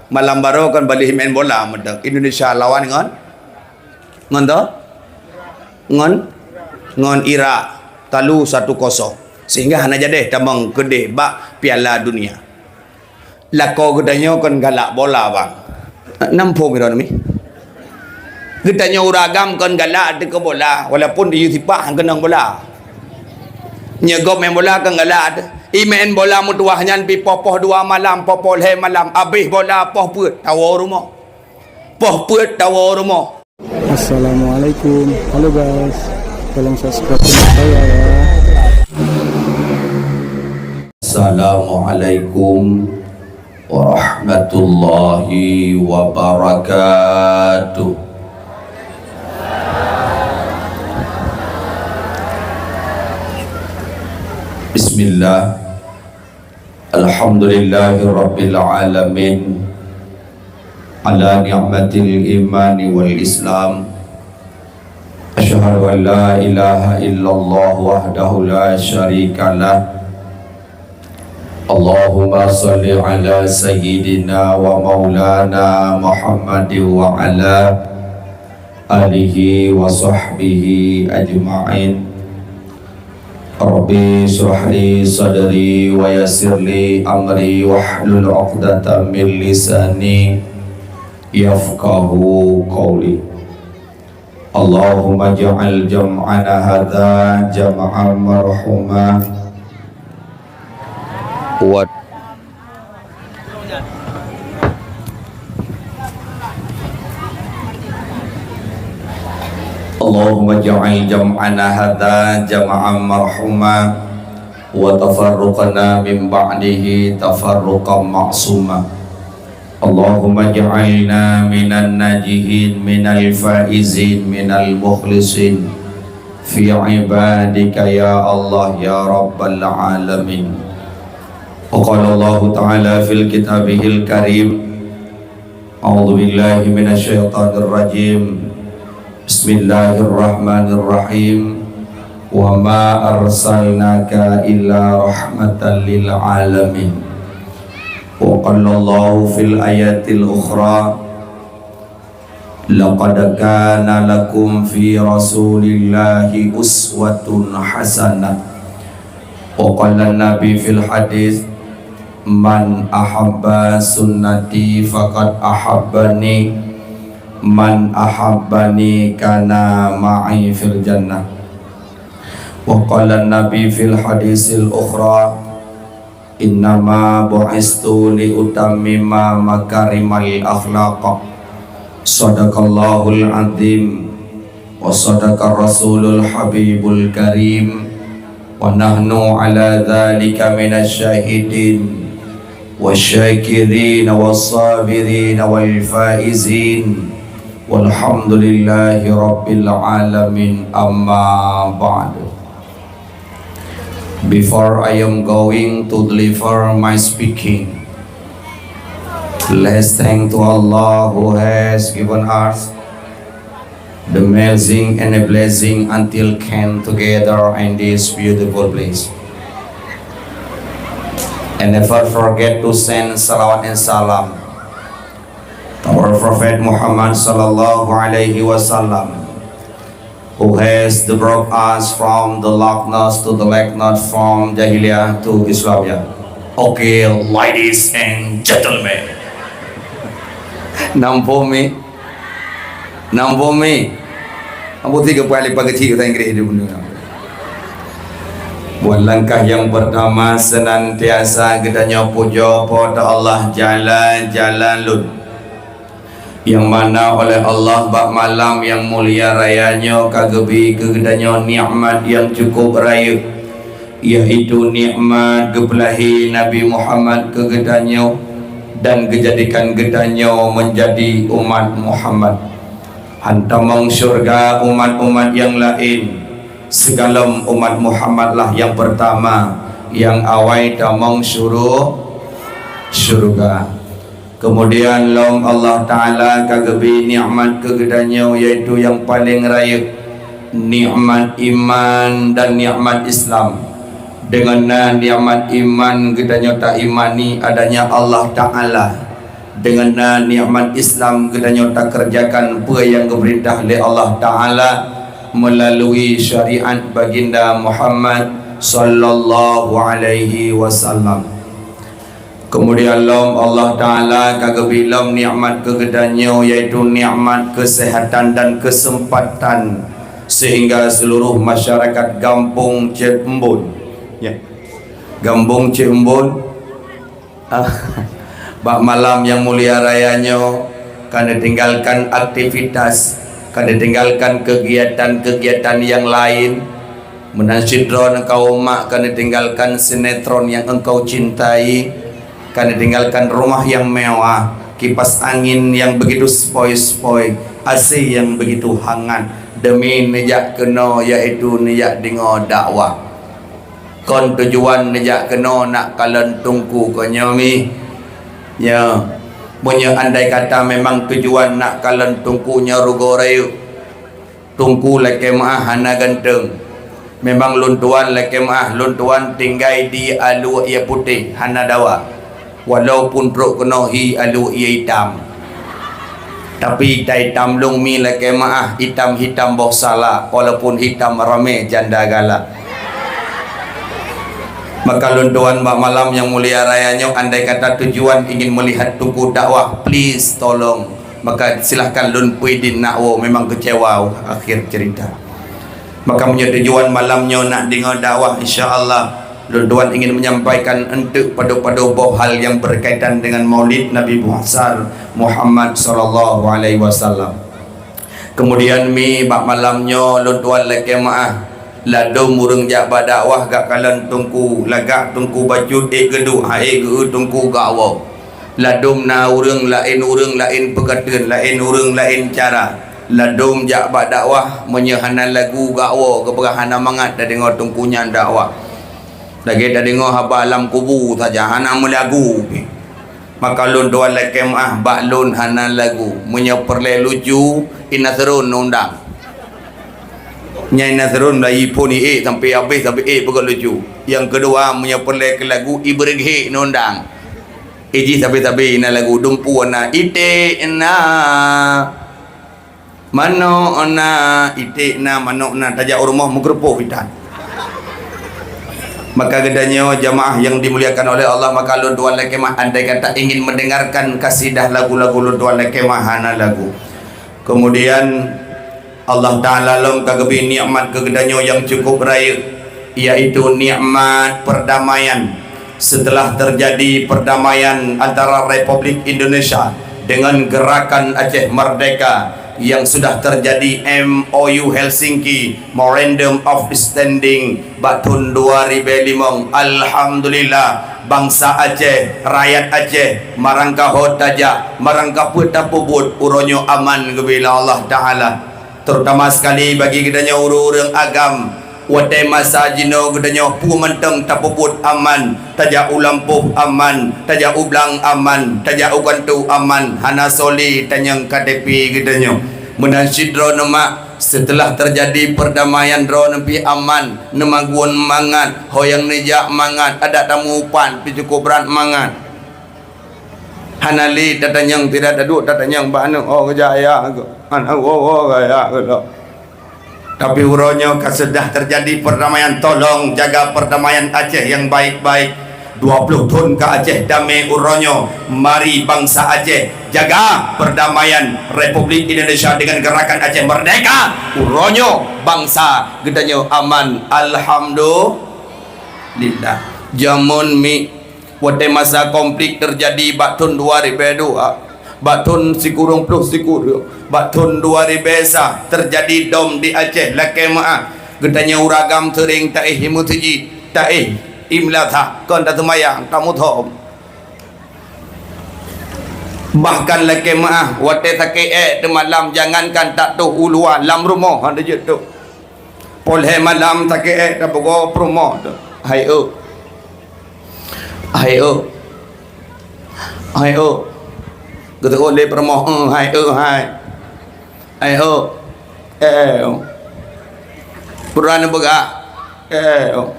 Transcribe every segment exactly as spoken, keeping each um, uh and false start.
Malam baroe kan balik main bola mantong. Indonesia lawan ngon, ngon toh? Ngon, ngon Irak. Talu satu kosong. Sehingga hana jadeh tamong keudeh bak Piala Dunia. Lakoe geutanyoe kon galak bola, bang. Nam phom droeneuh mi. Geutanyoe ureueng agam kon galak ateueh keu bola, walaupun di sipak han keunong bola. Nyoe gob main bola kon galak ateueh. I main bola meutuwah nyan pi poh-poh dua malam, poh-poh lhèe malam, abéh bola poh peuet tawoe rumoh. Poh peuet tawoe rumoh. Assalamualaikum. Halo guys, tolong subscribe channel saya ya. Assalamualaikum warahmatullahi wabarakatuh. Bismillah. Alhamdulillahirabbil alamin. Ala ni'matil imani wal islam. Asyhadu an la ilaha illallah wahdahu la syarikalah. Allahumma shalli ala sayyidina wa maulana Muhammadin wa ala alihi wa sahbihi ajma'in. Rabbi shrah li sadri wa yassir li amri wahlul 'uqdatam min lisani yafqahu qawli. Allahumma ja'al jam'ana hadza jam'an marhuma wa Allahumma ja'al jam'ana hadza jam'an marhuma wa tafarruqana min ba'dihi tafarruqan ma'suma. Allahumma ja'alna minan najihin minal faizin minal mukhlisin fi ibadika ya Allah ya rabbal alamin. Wa qala Allahu ta'ala fil kitabihil karim, A'udzubillahi minasyaitonirrajim. Bismillahirrahmanirrahim. Wa ma arsalnaka illa rahmatan lil alamin. Wa qala Allahu fil ayatil ukhra, laqad kana lakum fi Rasulillahi uswatun hasanah. Wa qala Nabi fil hadis, "Man ahabba sunnati faqad ahabbani, man ahabbani kana ma'i fil jannah." Wa qala Nabi fil hadisil ukhra, "Innama bu'istu li utammima makarimal akhlaq." Sadaqallahul azim. Wa sadaqa Rasulul Habibul Karim, wa nahnu ala dzalika minasy syahidin wasyakirin wassabirin wal faizin, walhamdulillahi rabbil alamin, amma ba'du. Before I am going to deliver my speaking, let's thank to Allah who has given us the amazing and a blessing until came together in this beautiful place. And never forget to send salawat and salam to our Prophet Muhammad sallallahu alaihi wasallam, who has brought us from the darkness to the light, not from jahiliyah to Islamiyah. Okay, ladies and gentlemen. Nampak mi? Nampak mi? Nampak tiga kali pakai cik kata Inggris di dunia. Buat langkah yang pertama, senantiasa geutanyoe pujoe Po teu Allah jalan-jalan lôn, nyang mana oleh Allah bak malam nyang mulia raya nyoe ka geubri keu geutanyoe nikmat nyang cukup rayeuk, yaitu nikmat geupeulahé Nabi Muhammad keu geutanyoe dan geujadikan geutanyoe meunjadi umat Muhammad. Han tamong syeuruga umat-umat nyang laén, sigohlom umat Muhammad lah nyang peurtama nyang awai tamong syuru-, syeuruga. Keumudian lom Allah Ta'ala ka geubri nikmat keu geutanyoe, yaitu nyang paleng rayeuk, nikmat iman dan nikmat Islam. Deungon na nikmat iman, geutanyoe taimani adanya Allah Ta'ala, Deungon na nikmat Islam geutanyoe takeureujakan peue nyang geupeurintah lé Allah Ta'ala meulalu syariat Baginda Muhammad sallallahu alaihi wasallam. Keumudian lom Allah Ta'ala ka geubri lom nikmat keu geutanyoe, yaitu nikmat keuseuhatan dan keuseumpatan, seuhingga seuluruh masyarakat Gampông Ceumbon, ya, Gampông Ceumbon, ah, bak malam nyang mulia raya nyoe ka neutinggalkan aktivitas, ka neutinggalkan keugiatan-keugiatan nyang laén. Meunan sidroe kaum mak ka neutinggalkan sinetron yang engkau cintai, ka neutinggalkan rumah yang mewah, kipas angin yang begitu sepoi-sepoi, A C yang begitu hangat, demi neujak keunoe, yaitu neujak deungoe dakwah. Kon tujuan neujak keunoe nak kalon teungku konyoe mi. Ya. Meunyoe andai kata memang tujuan nak kalon teungku nyoe rugoe rayeuk, teungku lakée meuáh hana ganteng. Memang lôn tuan lakée meuáh, lôn tuan tinggai di Alue Ie Putéh, hana dawa. Walaupun trok keunoe hi Alue Ie Itam. Tapi tai itam lôn mi lakée meuáh, itam-itam boh salak, walaupun itam ramé janda galak. Maka lôn tuan bak malam nyang mulia raya nyoe, andai kata tujuan ingin melihat teungku dakwah, please tolong. Maka silahkan lôn peue idin nak woe, memang kecewa akhir cerita. Maka meunyoe tujuan malam nyoe nak deungoe dakwah, insya Allah lôn tuan ingin menyampaikan enteuk padub-padub boh hal yang berkaitan dengan Maulid Nabi Besar Muhammad sallallahu alaihi wasallam. Kemudian mi bak malam nyoe lôn tuan lakée meuáh, ladôm ureuëng jak bak dakwah gak kalon teungku, lagak teungku bacut ék geuduek, ha ék geu teungku gak woe. Ladôm na ureuëng laén, ureuëng laén peukateun, laén ureuëng laén cara. Ladôm jak bak dakwah, meunyoe hana lagu gak woe, geupeugah hana mangat tadeungoe teungku nyan dakwah. Lagée tadeungoe haba lam kubu saja, hana meulagu pih. Maka lôn tuan lakée meuáh, bak lôn hana lagu. Meunyoe peureulée lucu, Ina Seurun neundang. Nyan Ina Seurun bayi phon ék sampai habéh, sampai ék peugah lucu. Nyang keudua, meunyoe peureulée keu lagu, Ibrahim neundang. Iji sabe-sabe na lagu dumpu na iték na, manok na, iték na, manok na, tajak u rumoh meukeureupoh itan. Maka geutanyoe jamaah yang dimuliakan oleh Allah, maka lôn tuan lakée meuáh, andai kata ingin mendengarkan kasidah lagu-lagu lôn tuan lakée meuáh hana lagu. Kemudian Allah Ta'ala lom ka geubri nikmat keu geutanyoe nyang cukup rayeuk, yaitu nikmat perdamaian. Setelah terjadi perdamaian antara Republik Indonesia dengan Gerakan Aceh Merdeka yang sudah terjadi M O U Helsinki, Memorandum of Understanding, bak thon dua ribée limong, alhamdulillah, bansa Aceh, rakyat Aceh, marangkaho tajak, marangkapeue tapeubuet, uroe nyoe aman geubri lé Allah Ta'ala. Terutama sekali bagi geutanyoe ureuëng-ureuëng agam, watée masa jinoe geutanyoe peue mantong tapeubuet aman, tajak u lampôh aman, tajak u blang aman, tajak u kantô aman, hana soe lé tanyong K T P geutanyoe. Meunan sidroe neumak, setelah terjadi perdamaian droeneuh pih aman, neumagun mangat, ho nyang neujak mangat, adak tamu upat pih cukup brat mangat. Hana lé tatanyong, tidak taduek tatanyong bak aneuk, oh, geujak ya, aneuk, oh, oh, gaya, gitu. Tapi uroe nyoe ka sudah terjadi perdamaian, tolong jaga perdamaian Aceh yang baik-baik. Dua puluh thon ka Aceh damé uroe nyoe. Mari bansa Aceh jaga perdamaian Republik Indonesia dengan Gerakan Aceh Merdeka. Uroe nyoe bansa geutanyoe aman. Alhamdulillah. Jameun mi watée masa konflik terjadi bak thon dua ribée dua, bak thon sikureueng ploh sikureueng, bak thon dua ribée sa terjadi dom di Aceh, lakée meuáh. Geutanyoe ureuëng agam seuring taéh i meuseujid, taéh i meulasah, kon taseumayang, tamuthom. Bahkan lakée meuáh, watée sakét ék teumalam, jangankan tatoh u luwa, lam rumoh han teujeuet toh. Poh lhée malam sakét ék tapeugoe peurumoh teuh. Hai eu. Hai eu. Hai eu. Geuteuôt lé peurumoh, "Hai eu, hai." Hai eu. Eh, eu. Peue droeneuh peugah? Eh, eu.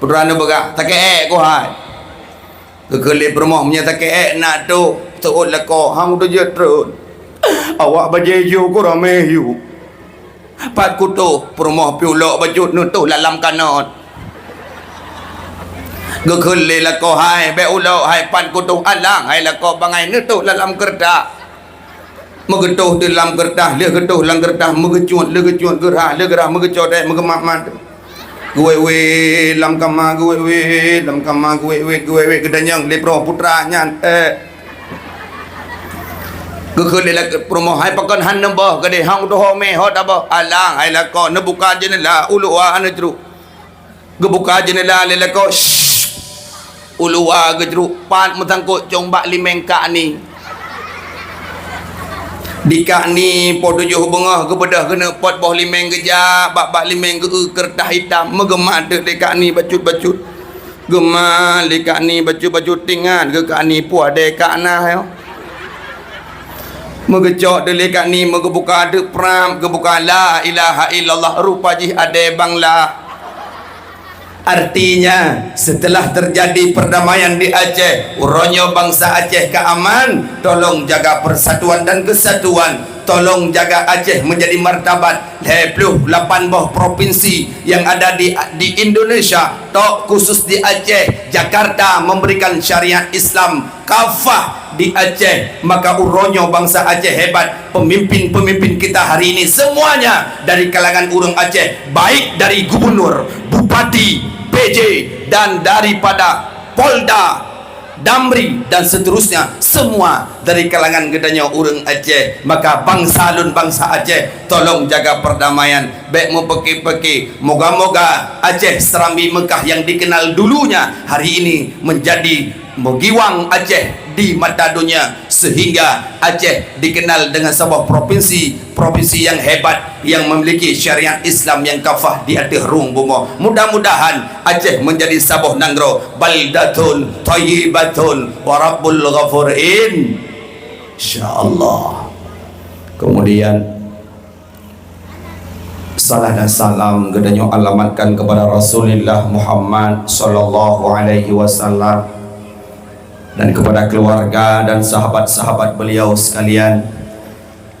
Peue droeneuh peugah? Sakét ék ku hai. Geukheun lé peurumoh, "Meunyoe sakét ék na toh, Seuôt lakoe, han tujeuet treun. Awak bajée ju ku ramé yu. Pat kutoh, peurumoh pih ulok bacut neutoh lalam kanot. Geukheun lé lakoe hai, bék ulok hai, pat kutoh alang hai lakoe bangai neutoh lalam keureutah. Meugeutoh di lam keureutah, lheueh geutoh lam keureutah, meugeucut, lheueh geucut geurhah, lheueh geurhah meugeucot, eh, meugeumat-mat. Geuwét-wét lam kama, geuwét-wét lam kama, geuwét-wét, geuwét-wét, geutanyong lé peurumoh putra nyan, eh. Geukheun lé lak-, peurumoh, hai pakon han neuboh keudeh, han tuho mé ho taboh. Alang hai lakoe, neubuka jeunela, u luwa hana jroh. Geubuka jeunela lé lakoe, syh! U luwa geujroh, pat meusangkot cong bak limeng kak ni. Di kak ni po tujoh beungoh geubeudôh keuneuk pot boh limeng geujak bak, bak limeng geu-eu keureutah itam, meugeumat teuk lé kak ni bacut-bacut. Geumat lé kak ni bacut-bacut, tingat geu kak ni puah dé kak na nyoe. Meugeucok teuk lé kak ni, meugeubuka teuk prab, geubuka la ilaha illallah, rupa jih adé bangla. Artinya, setelah terjadi perdamaian di Aceh, uroe nyoe bangsa Aceh ka aman, tolong jaga persatuan dan kesatuan, tolong jaga Aceh menjadi martabat. Lhée ploh lapan boh provinsi yang ada di, di Indonesia, tok khusus di Aceh, Jakarta memberikan syariat Islam kafah di Aceh, maka uroe nyoe bangsa Aceh hebat. Pemimpin-pemimpin kita hari ini semuanya dari kalangan ureuëng Aceh, baik dari gubernur, bupati, P J, dan daripada Polda, Damri, dan seterusnya, semua dari kalangan geutanyoe ureuëng Aceh. Maka bangsa lôn, bangsa Aceh, tolong jaga perdamaian. Bék meupeuki-peuki. Moga-moga Aceh Serambi Mekah yang dikenal dulunya hari ini menjadi meugiwang Aceh di mata dunia, sehingga Aceh dikenal dengan saboh provinsi, provinsi yang hebat, yang memiliki syariat Islam yang kafah di ateueh rhueng bumoe. Mudah-mudahan Aceh menjadi saboh nanggroe, baldatun thayyibatun wa rabbul ghafur, insyaallah. Kemudian, salam dan salam geutanyoe alamatkan kepada Rasulullah Muhammad sallallahu alaihi wasallam dan kepada keluarga dan sahabat-sahabat beliau sekalian,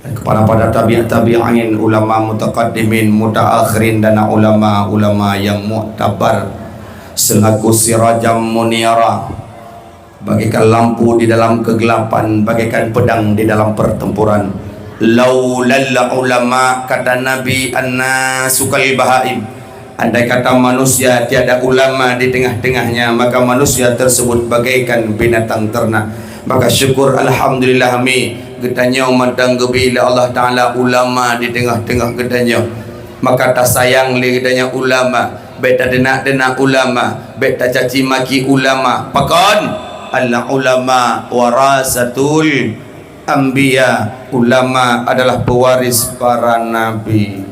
dan kepada para tabi' tabi'in, ulama mutaqaddimin, mutaakhirin, dan ulama-ulama yang muktabar selaku sirajam munira, bagaikan lampu di dalam kegelapan, bagaikan pedang di dalam pertempuran. Laulal ulama, kata Nabi, annasu kal bahaim. Andai kata manusia tiada ulama di tengah-tengahnya, maka manusia tersebut bagaikan binatang ternak. Maka syukur alhamdulillah mi geutanyoe mantong geubri lé Allah Taala ulama di tengah-tengah geutanyoe. Maka tasayang lé geutanyoe ulama, bék tateunak-teunak ulama, bék tacaci maki ulama. Pakon? Al ulama warasatul anbiya. Ulama adalah pewaris para nabi.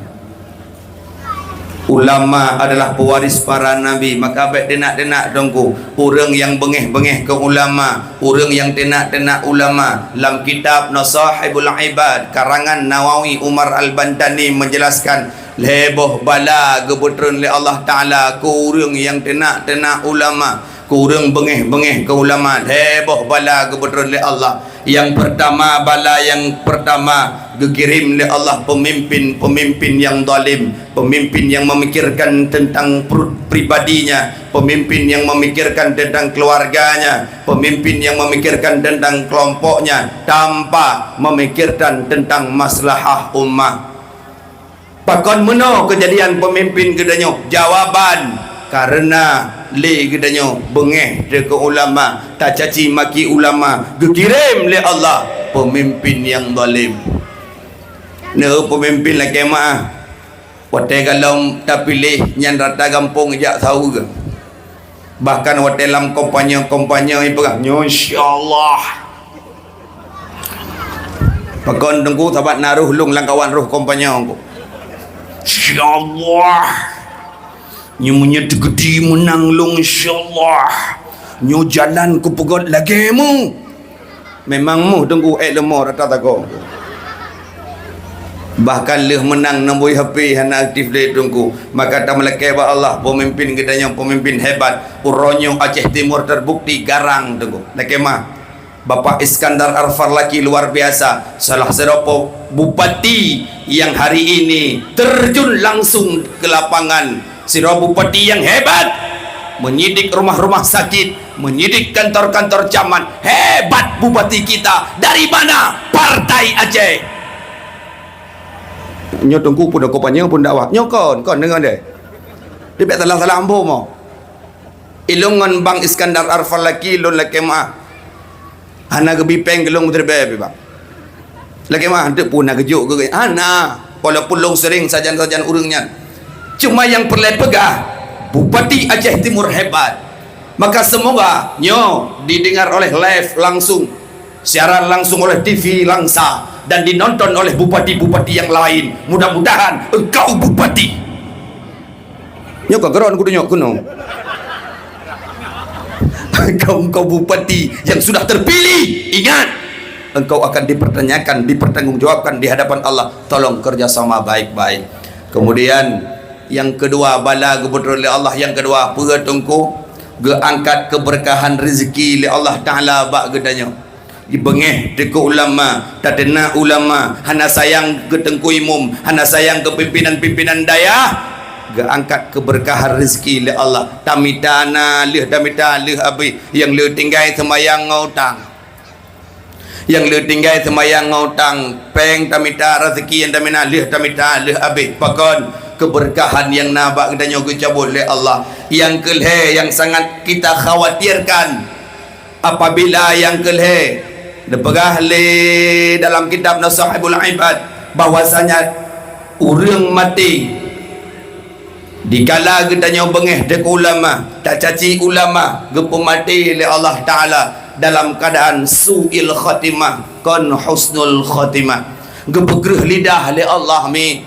Ulama adalah pewaris para nabi, maka bék teunak-teunak teungku. Ureuëng nyang beungéh-beungéh keu ulama, ureuëng nyang teunak-teunak ulama. Lam kitab Nasahibul Ibad karangan Nawawi Umar Al-Bantani menjelaskan, lhée boh bala geupeutreun lé Allah Taala keu ureuëng nyang teunak-teunak ulama. Keu ureuëng beungéh-beungéh keu ulama, lhée boh bala geupeutreun lé Allah. Nyang peurtama, bala nyang peurtama geukirém lé Allah peumimpén-peumimpén nyang zalim, peumimpén nyang memikirkan teuntang pruet pribadinya, peumimpén nyang memikirkan teuntang keuluwarganya, peumimpén nyang memikirkan teuntang keulompoknya tanpa memikirkan teuntang maslahah umat. Pakon meunoe keujadian peumimpén geutanyoe? Jawaban, kareuna lé geutanyoe beungéh teuh keu ulama, tacaci maki ulama, geukirém lé Allah peumimpén nyang zalim. Neu peumimpén lakée meu'ah, watée galom tapiléh nyan rata gampông jak saweue. Bahkan watée lam kampanye-kampanye ipeugah, "Nyoe insya Allah." Pakon teungku, sabat na roh lôn lam kawan roh kampanye teungku. "Insya Allah. Nyoe meunyoe teukeudi meunang lôn insya Allah. Nyoe jalan kupeugét lagée mu." Memang moh teungku ék leumo rata sagoe. Bahkan lheueh meunang nambôi H P hana aktif lé teungku. Maka tameulakée bak Allah, peumimpén geutanyoe peumimpén hebat. Uroe nyoe Aceh Timur terbukti garang teungku. Lakée meu'ah. Bapak Iskandar Al-Farlaki luar biasa, salah sidroe bupati yang hari ini terjun langsung ke lapangan. Sidroe bupati yang hebat, menyidik rumah-rumah sakit, menyidik kantor-kantor camat. Hebat bupati kita. Dari mana? Partai Aceh. Nyoe Teungku pun, nyoe panyang pun dakwah. Nyoe kon, kon deungon deh. Dia tak salah-salah ambo mo. Ilôn ngon Bang Iskandar Al-Farlaki lôn lakée meu'ah. Hana geubi péng keu lôn meuteureubée pih, Bang. Lakée meu'ah, eunteuk peue na geujok keu hana, walaupun lôn sering sajan-sajan ureuëng nyan. Cuma nyang peureulée peugah, Bupati Aceh Timur hebat. Maka semoga nyoe didengar oleh live langsung, siaran langsung oleh T V Langsa dan dinonton oleh bupati-bupati yang lain. Mudah-mudahan engkau bupati. Nyoe ka geron kudu nyok keunoe. Engkau, engkau bupati yang sudah terpilih, ingat, engkau akan dipertanyakan, dipertanggungjawabkan di hadapan Allah. Tolong kerjasama baik-baik. Kemudian, yang kedua, bala geubeudôh lé Allah. Yang kedua, peue Teungku? Geuangkat keberkahan rezeki lé Allah Ta'ala bak geutanyoe. Beungéh teuh keu ulama, tateunak ulama, hana sayang keu teungku imum, hana sayang keu pimpinan-pimpinan dayah, geuangkat keubeurkahan rezeki lé Allah. Tamita na lheueh, tamita lheueh abéh, nyang le tinggai seumayang ngon utang. Nyang le tinggai seumayang ngon utang, péng tamita, rezeki nyang tamita lheueh, tamita lheueh abéh. Pakon? Keubeurkahan nyang na bak geutanyoe geucabot lé Allah. Nyang keulhée nyang sangat kita khawatirkan, apabila nyang keulhée, neupeugah lé dalam kitab Nasaihul Ibad bahwasanya ureuëng maté dikala geutanyoe beungéh teuh keu ulama, tacaci ulama, geupeumaté lé Allah Ta'ala dalam keuadaan su'il khatimah, kon husnul khatimah. Geupeukreueh lidah lé Allah mi.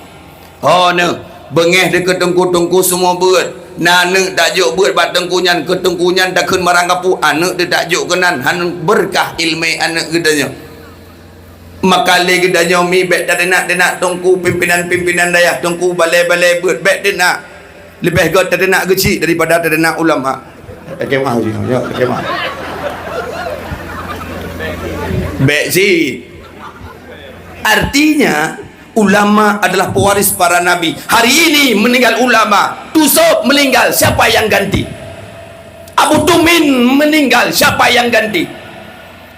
Ho neuh, beungéh teuh keu teungku-teungku seumua beuet. Na aneuëk tajok beuet bak teungku nyan, keu teungku nyan takheun marang kapu, aneuëk teuh tajok keunan, han beurkah iéleumé aneuëk geutanyoe. Maka lé geutanyoe mi bék tateunak-teunak teungku pimpinan-pimpinan dayah, teungku balée-balée beuet, bék teunak. Leubeh gét tateunak geuchik daripada tateunak ulama. Oke, maaf, ya, oke, maaf. Bék cit. Artinya, ulama adalah pewaris para nabi. Hari ini meninggal ulama, Tusob meninggal, siapa yang ganti? Abu Tumin meninggal, siapa yang ganti?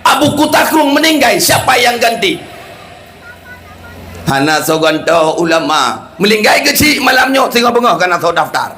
Abu Kutakrung meninggal, siapa yang ganti? Hana soe gantoe ulama. Meuninggai geuchik malam nyoe singoh beungoh kana soe daftar.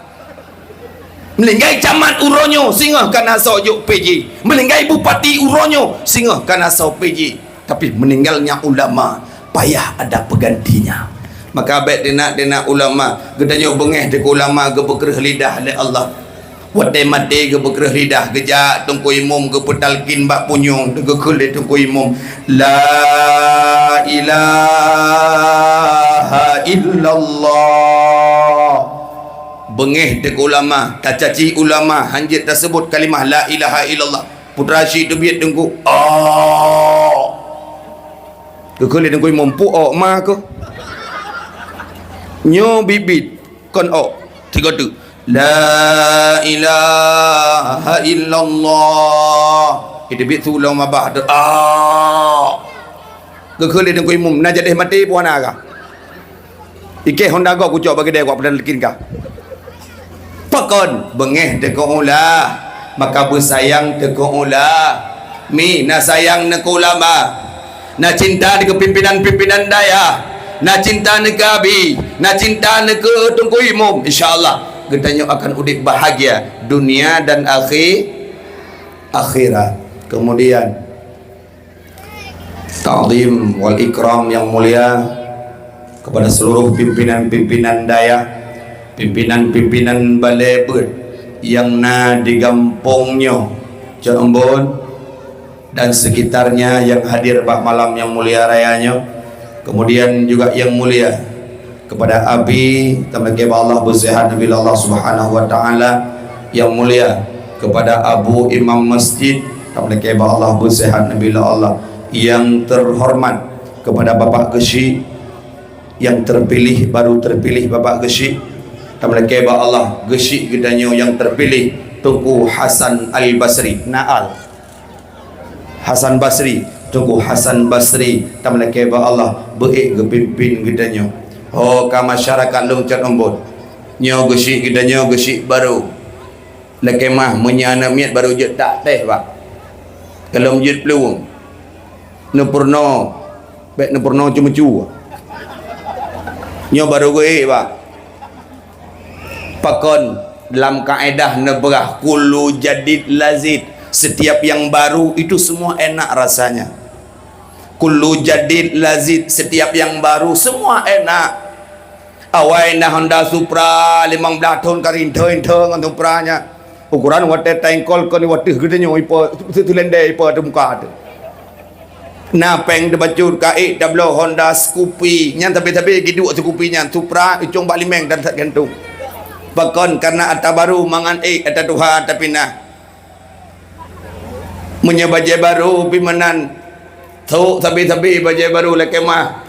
Meuninggai camat uroe nyoe singoh kana soe jok P J. Meuninggai bupati uroe nyoe singoh kana soe P J. Tapi meninggalnya ulama payah ada penggantinya. Maka bék teunak-teunak ulama. Geutanyoe beungéh teuh keu ulama geupeukreueh lidah lé Allah. Watée maté geupeukreueh lidah, geujak teungku imum geupeutalkin bak punyueng, geukheun lé teungku imum, "La ilaha illallah." Beungéh teuh keu ulama, tacaci ulama, hanjeuet taseubut kalimah la ilaha illallah. Putra syiek teubiet teungku, "Oh." Geukheun lé teungku imum, "Peue ok ma keuh?" Nyoe biet-biet, kon ok. Tiga tu. La ilaha illallah. Itu biet tu lom abah tu. Ah. Geukheun lé teungku imum, na jadeh maté pun hana ka. Ikeh honda go kucok bagi deh, kuat pedan lekin ka. Pakon beungéh teuh keu ulah, maka beusayang teuh keu ulah. Mi na sayang neukeu ulama, na cinta neukeu pimpinan-pimpinan dayah, na cinta neukeu abi, na cinta neukeu teungku imum. Insya Allah geutanyoe akan udeb bahagia dunia dan akhi-, akhirat. Kemudian, takzim wal ikram yang mulia kepada seluruh pimpinan-pimpinan dayah, pimpinan-pimpinan balée beuet nyang na di gampông nyoe, Cot Embon dan sekitarnya yang hadir bak malam yang mulia raya nyoe. Kemudian juga yang mulia kepada Abi, tameulakée bak Allah beusehat neubi Allah Subhanahu wa Taala. Yang mulia kepada Abu Imam Masjid, tameulakée bak Allah beusehat neubi Allah. Yang terhormat kepada Bapak Geuchik, yang terpilih, baru terpilih Bapak Geuchik, tameulakée bak Allah Geuchik geutanyoe yang terpilih, Teungku Hasan Al Basri. Naal. Hasan Basri, Teungku Hasan Basri, tameulakée bak Allah beu ék geupimpin geutanyoe. Ho ka masyarakat lôn cot umbot. Nyoe geusyik geutanyoe geusyik barô. Lakée mah meunyoe aneuk miet barô jeuet tak teh bak. Golom jeuet plueng. Neupeurunoe, bék neupeurunoe ceumeucue. Nyoe barô geuék bak. Pakon lam kaedah neubeurah kullu jadid lazid, setiap yang baru itu semua enak rasanya. Kullu jadid lazid, setiap yang baru semua enak. Awai na Honda Supra limong blaih thon ka rinthoi-rinthoi ngon Supra nyan. Ukuran watée taengkol kon wateuh geutanyoe ipo, seulendé ipo teuh muka teuh. Na péng teubacut ka ék tabloe Honda Scoopy, nyan sabe-sabe jiduek Scoopy nyan, Supra icong bak limeng dan that gantung. Pakon? Karena ata barô mangat ék, ata tuha tapinah. Meunyoe bajée barô pih meunan, sok sabe-sabe bajée barô lakée mah.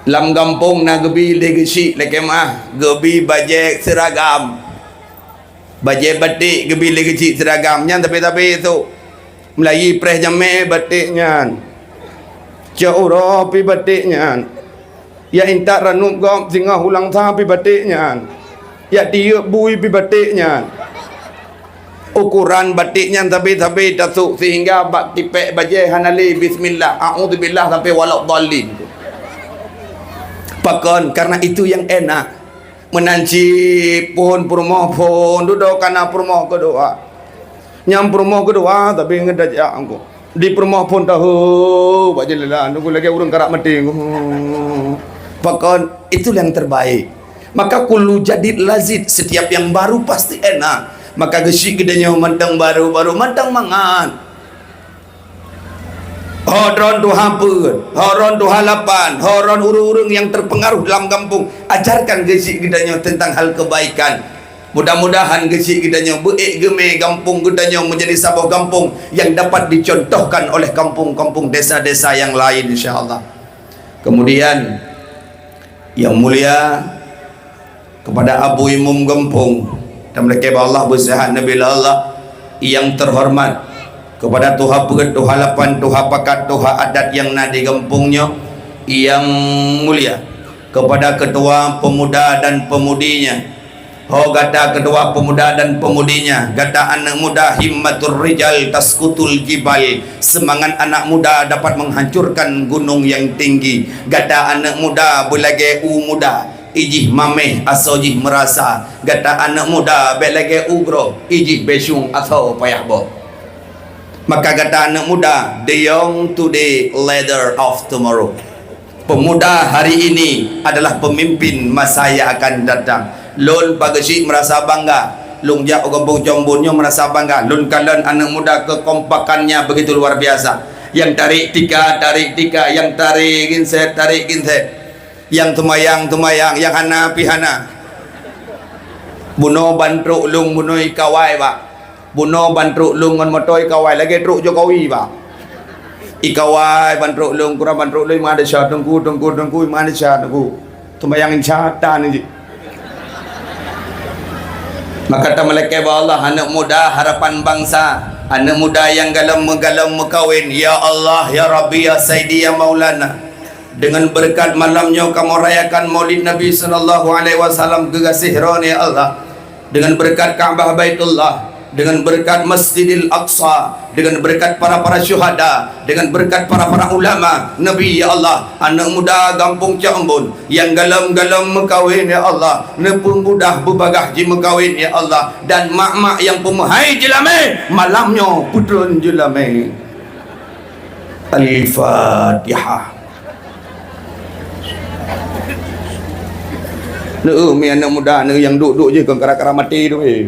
Lam gampông na geubi lé geusyik lakée mah, geubi bajée seuragam. Bajée batik geubi lé geusyik seuragam, nyan sabe-sabe sok. Meulayi preh jamé batik nyan. Cok uroe pih batik nyan. Yak intat ranup gob singoh ulang sa pih batik nyan. Yak tiyeuek bui pih batik nyan. Ukoran batik nyan sabe-sabe tasok sehingga bak tipék bajée hana lé bismillah, a'udzubillah sampai waladhdallin. Pakon? Karena itu yang enak. Meunan cit phon peurumoh phon, dudoe kana peurumoh keudua. Nyang peurumoh keudua tapi ngeudajak engko. Di peurumoh phon tahu bak jeuleula, nunggu lagée ureuëng karap maté. Pakon? Itu yang terbaik. Maka kullu jadid lazid, setiap yang baru pasti enak. Maka geusyik geutanyoe mantong barô, barô mantong mangat. Ho droen tuha peuet, ho droen tuha lapan, ho droen ureuëng-ureuëng nyang terpengaruh dalam gampông, ajarkan geusyik geutanyoe tentang hal kebaikan. Mudah-mudahan geusyik geutanyoe beu ék geumé gampông geutanyoe menjadi saboh gampông yang dapat dicontohkan oleh kampung-kampung desa-desa yang lain, insya Allah. Kemudian, yang mulia, kepada Abu Imum gampông, dan meulakée bak Allah beusehat Nabi Allah yang terhormat, kepada tuha peuet, tuha lapan, tuha pakat, tuha adat yang na di gampông nyoe yang mulia, kepada ketua pemuda dan pemudinya, ho gata ketua pemuda dan pemudinya, gata aneuk muda himmatur rijal taskutul jibal, semangat anak muda dapat menghancurkan gunung yang tinggi, gata aneuk muda beulagée u muda, ijih mameh asoe jih meurasa, gata aneuk muda bék lagée ugroe, ijih bésyueng asoe payah boh. Maka gata aneuk muda, the young today, leader of tomorrow. Pemuda hari ini adalah pemimpin masa yang akan datang. Lôn pageusyik meurasa bangga. Lôn jak u gampông Combon nyoe meurasa bangga. Lôn kalon aneuk muda kekompakannya begitu luar biasa. Yang tarik tika, tarik tika, yang tarik ginset, tarik ginset. Nyang teumayang, teumayang, nyang hana pih hana. Bunoe ban trok lôn, bunoe ikawai bak. Bunoe ban trok lôn ngon moto ikawai lagée trok Jokowi bak. Ikawai ban trok lôn, kurang ban trok lôn, iman desya teungku, teungku, teungku, iman desya teungku. Teumayang insya tan jih. Maka tameulakée bak Allah, aneuk muda harapan bangsa, aneuk muda nyang galom meugalom meukawen, ya Allah, ya Rabbi, ya Saidi, ya Maulana. Dengan berkat malam nyoe kamoe rayakan Maulid Nabi sallallahu alaihi wasallam keu gaséh droeneuh ya Allah. Dengan berkat Ka'bah Baitullah, dengan berkat Masjidil Aqsa, dengan berkat para-para syuhada, dengan berkat para-para ulama, Nabi ya Allah, aneuk muda gampông Cak Embon nyang galom-galom meukawen ya Allah, neupeumudah beubagaih jimeukawen ya Allah, dan mak-mak nyang peumeuhai jeulamé malam nyoe peutreun jeulamé. Al-Fatihah. Neu mi aneuk muda neu nyang duek-duek jih kon kara-kara maté tu, eh.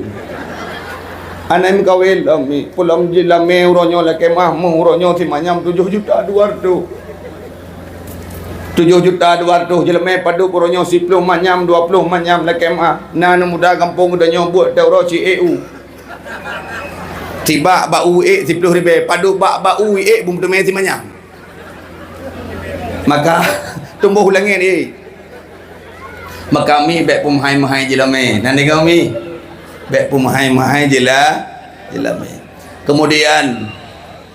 Aneuk meukawen lom mi, peulom jeulamé uroe nyoe lakée mah, meuh uroe nyoe simanyam tujoh juta dua reutôh. Tujoh juta dua reutôh jeulamé padub uroe nyoe siploh manyam, dua ploh manyam lakée mah. Na aneuk muda gampông geutanyoe buet teuh uroe ci ék u. Sibak bak u ék siploh ribée, padub bak, bak u ék beuteumé simanyam. Maka tumboh u langét ék. Maka mi bék peumeuhai-meuhai jeulamé. Nan deungoe mi? Bék peumeuhai-meuhai jeula-, jeulamé. Kemudian,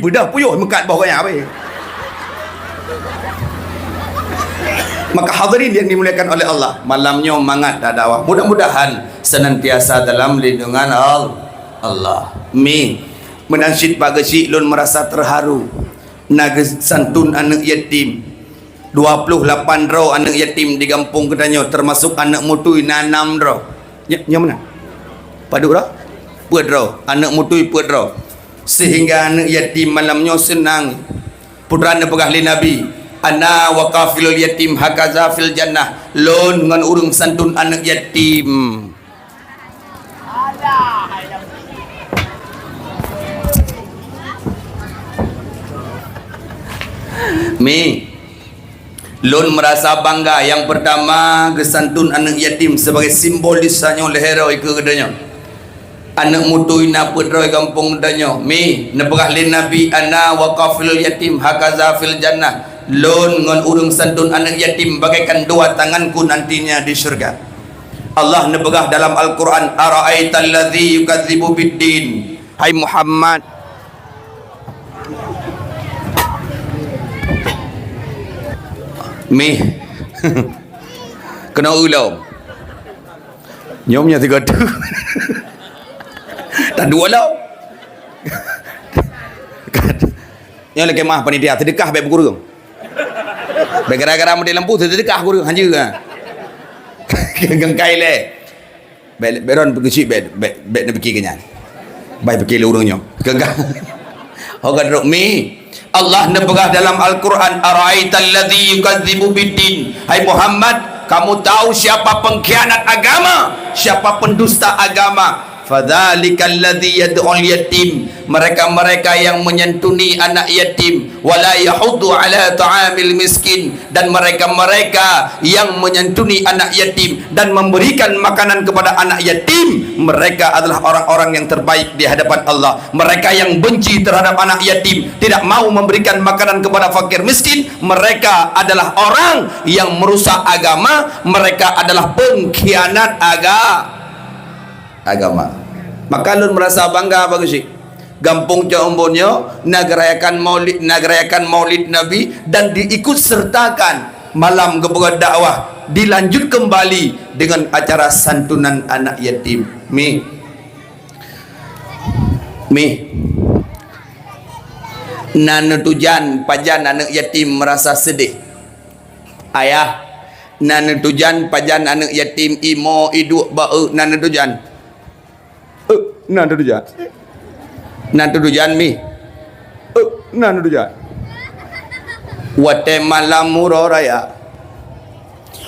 Ibeudôh puyôh meukat boh gobnyan habéh. Maka hadirin yang dimuliakan oleh Allah, malam nyoe mangat dakwah. Mudah-mudahan senantiasa dalam lindungan Al-, Allah. Mi, meunan cit Pak Geuchik, lôn merasa terharu. Na geusantun aneuk yatim. Dua puluh lapan droe aneuk yatim di gampông geutanyoe, termasuk aneuk mutui na nam droe. Nya-, nyoe meunan? Padub droe? Peuet droe. Aneuk mutui peuet droe. Sehingga aneuk yatim malam nyoe seunang. Peue neupeugah lé Nabi, "Ana wa kafilul yatim hakaza fil jannah." Lôn ngon ureuëng santun aneuk yatim. Mi, lôn merasa bangga. Yang pertama, geusantun aneuk yatim sebagai simbol di sanyoe lhée droe ikeue geutanyoe. Aneuk mutui na peuet droe gampông tanyoe. Mi, neupeugah lé Nabi, "Ana wa kafilul yatim hakaza fil jannah." Lôn ngon ureuëng santun aneuk yatim bagaikan dua tanganku nantinya di syurga. Allah neupeugah dalam Al-Quran, "Ara'aital ladzi yukadzibu biddin." Hai Muhammad. Mi. Keunoe ulôn. Nyoe meunyoe sigoe teuk. Tadua lom. Nyoe lé keumah panitia, seudeukah bék beukureueng. Bék gara-gara meudeh lampu, seudeukah kureueng, hanjeuet, ha. Geungkai lé. Bék, bék ron peugeuchik, bék, bék, bék neupike keu nyan. Bai pike lé ureuëng nyoe. Geungkai. Ho ka trok mi. Allah neupeugah dalam Al-Quran, "Ara'aital ladzi yukadzibu biddin." Hai Muhammad, kamu tahu siapa pengkhianat agama, siapa pendusta agama? Fadzalikal ladzi yad'ul yatim, mereka-mereka yang menyantuni anak yatim, wala yahuddu ala ta'amil miskin, dan mereka-mereka yang menyantuni anak yatim dan memberikan makanan kepada anak yatim, mereka adalah orang-orang yang terbaik di hadapan Allah. Mereka yang benci terhadap anak yatim, tidak mau memberikan makanan kepada fakir miskin, mereka adalah orang yang merusak agama, mereka adalah pengkhianat aga-, agama. Maka lôn merasa bangga bagoe cit. Gampông Cot Eumbon nyoe na geurayakan maulid, na geurayakan maulid Nabi dan diikut sertakan malam geupeugah dakwah, dilanjut kembali dengan acara santunan anak yatim. Mi. Mi. Na neutujan pajan aneuk yatim merasa sedih. Ayah, na neutujan pajan aneuk yatim imo iduek ba eu na neutujan. Eh, na neutujan. Na neutujan mi. Eh, na neutujan. Watée malam uroe raya.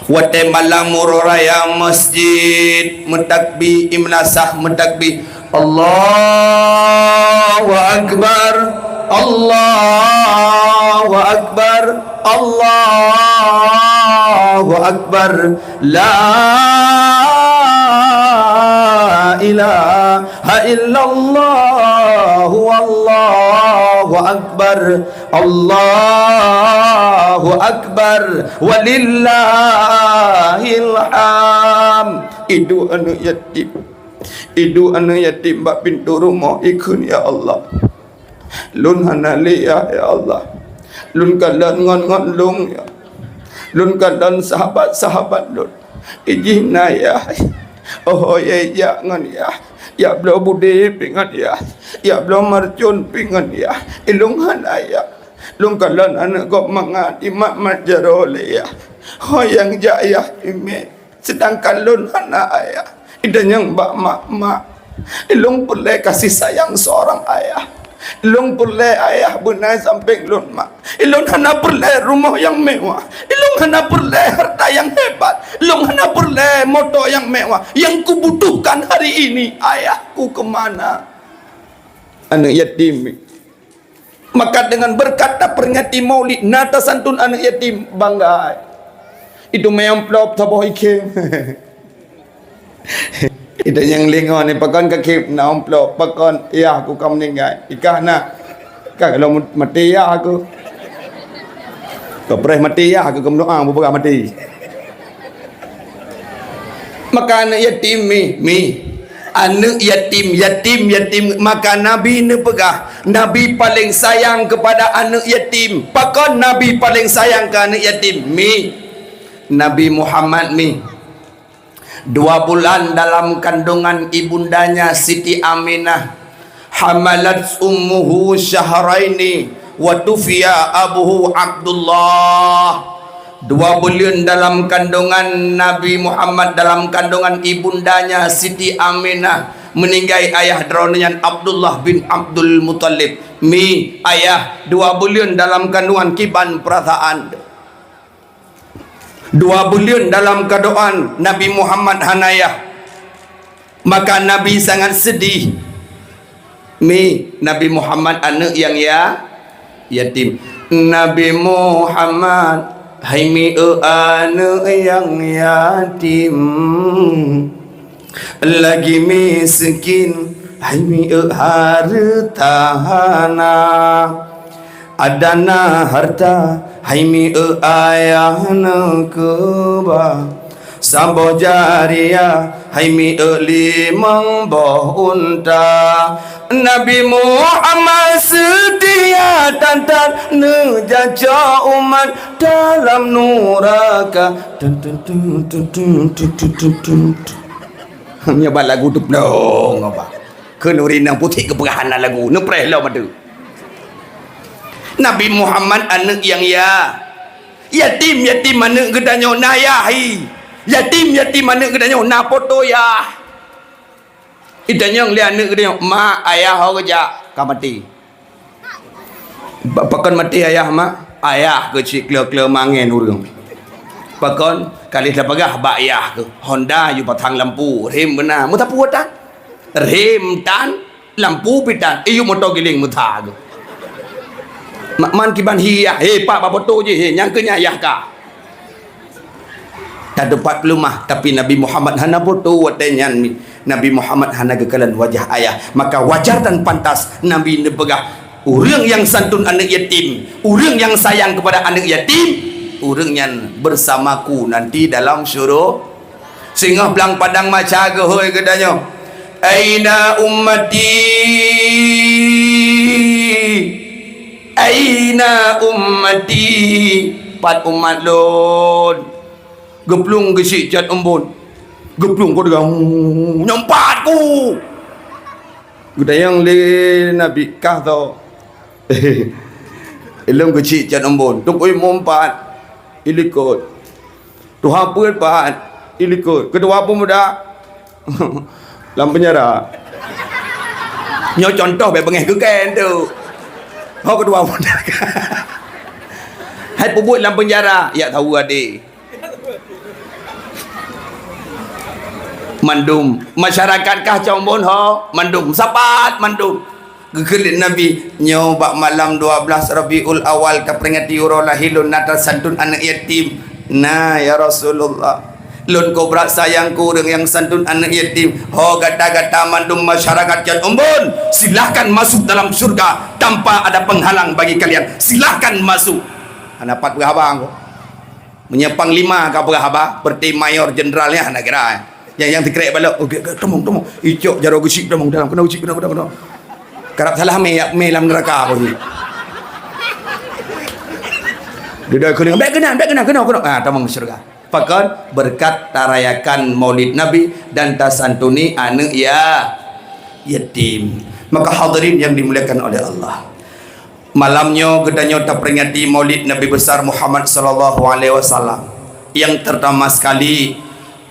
Watée malam uroe raya masjid meutakbi, i meunasah meutakbi. Allahu Akbar, Allahu Akbar, Allahu Akbar. La ilaha illallah, wallahu akbar, Allahu akbar, walillahil hamd. Iduek aneuk yatim. Iduek aneuk yatim bak pintoe rumoh, ikheun, "Ya Allah, lôn hana lé yah, ya Allah. Lôn kalon ngon-ngon lôn, ya. Lôn kalon sahabat-sahabat lôn. Ijih na yah. Oh, ya jak ngon yah. Ya bloe Budi pih ngon yah. Ya bloe Marcon pih ngon yah. Ilôn hana yah. Lôn kalon aneuk gob mangat imat-mat jaroe lé yah. Ho nyang jak yah imé. Sedangkan lôn hana ayah. Itanyong bak mak-mak. Ilôn peureulée kasih sayang seorang ayah. Ilôn peureulée ayah beuna sampéng lôn mak. Ilôn hana peureulée rumoh nyang mewah. Ilôn hana peureulée harta nyang hebat. Ilôn hana peureulée moto nyang mewah. Nyang kubutuhkan hari ini, ayahku ke mana?" Aneuk yatim. Maka dengan berkat taperingati maulid, na tasantun aneuk yatim, bangga. Itu mé amplop saboh ikhém. Itu nyang lingo ni, pakon ka khém na amplop, pakon yah ku ka meuninggai. Ikah na. Ka kalau mati yah aku. Ka preh mati yah aku, ka meudoa, beupeugah mati. Maka aneuk yatim mi, mi. Aneuk yatim, yatim, yatim. Maka Nabi neupeugah, Nabi paléng sayang keupada aneuk yatim. Pakon Nabi paléng sayang keu aneuk yatim? Mi. Nabi Muhammad mi. Dua bulan dalam kandungan ibundanya Siti Aminah. Hamalat ummuhu syahraini wa tufiya abuhu Abdullah. Dua buleuen dalam kandungan Nabi Muhammad, dalam kandungan ibundanya Siti Aminah, meuninggai ayah droeneuh nyan Abdullah bin Abdul Muthalib. Mi, ayah, dua buleuen dalam kandungan kiban peurasaan. Dua buleuen dalam keuadaan Nabi Muhammad hana yah, maka Nabi sangat sedih. Mi, Nabi Muhammad aneuk nyang ya-, yatim. Nabi Muhammad, hai mi eu aneuk nyang yatim. Lagi miskin, hai mi eu hareuta hana. Adana harta, hai mi eu ayah neukeubah. Saboh jariah, hai mi eu limong boh unta. Nabi Muhammad seutia that-that neujaco umat dalam nuraka. Tun, tun, tun. Nyoe bak lagu tu peulong apa? Kheun ureueng inong putéh geupeugah hana lagu, neupreh lom atu. Nabi Muhammad aneuk nyang ya. Yatim, yatim aneuk geutanyoe na yah hi. Yatim, yatim aneuk geutanyoe na po teu yah. Itanyong lé aneuk geutanyoe, "Mak, ayah ho geujak?" Ka maté. Ba-, pakon maté ayah, mak? Ayah keuh cit kleu-kleu mangen ureueng. Pakon? Ka lheueh tapeugah bak yah keuh, honda yue pasang lampu, rem beuna. Meusapeue watang? Rhem tan, lampu pih tan, iyup moto giléng meusa geuh. Mak man kiban hi yah, he, pak bak foto jih, he, nyang keu nyan yah ka. Tateumpat peuleumah, tapi Nabi Muhammad hana foto watée nyan. Nabi Muhammad hana geukalon wajah ayah. Maka wajar dan pantas Nabi neupeugah, "Ureuëng nyang santun aneuëk yatim, ureuëng nyang sayang kepada aneuëk yatim, ureuëng nyan bersamaku nanti dalam syurga." Singoh blang padang maca geuhôi geutanyoe, "Aina ummati? Aina ummati? Pat umat lôn?" Geuplueng geuchik cot umbon. Geuplueng keu deugang, "Nyoe pat ku!" Geutanyong lé Nabi, "Kah tho?" "Ilôn geuchik cot umbon." "Teungku imum pat?" "Ilikot." "Tuha peuet pat?" "Ilikot." "Keudua peumuda?" "Lam peunjara." Nyoe contoh bék beungéh geukheun tu. Ho keudua peumuda. "Hai peubuet lam peunjara?" "Yak tahu adé." Mandum. "Masyarakat kah cot umbon?" "Ho." "Mandum?" "Sapat mandum." Geukheun lé Nabi, "Nyoe bak malam dua belas Rabiul Awal taperingati uroe lahé lôn na tasantun aneuëk yatim." "Na, ya Rasulullah. Lôn kobrat sayang keu ureuëng nyang santun aneuëk yatim. Ho gata-gata mandum masyarakat cot umbon, silahkan masuk dalam syurga tanpa ada penghalang bagi kalian. Silahkan masuk." Hana pat peugah haba ko. Meunyoe panglima ka peugah haba, seperti mayor jenderal nyan hana kira. Nyang, nyang sikrek balok, "Oh, ge-, ge-, tamong, tamong." Icok jaroe geuchik tamong dalam, keunoe geuchik, keunoe, keunoe, keunoe. Karab salah mé, mé lam neuraka bagi. Dia dah keuneuk, "Bék keunan, bék keunan, keunoe, keunoe." Ah, tamong syurga. Pakon? Berkat tarayakan Maulid Nabi dan tasantuni aneuëk ya-, yatim. Maka hadirin yang dimuliakan oleh Allah, malam nyoe geutanyoe taperingati Maulid Nabi Besar Muhammad sallallahu alaihi wasallam. Yang pertama sekali,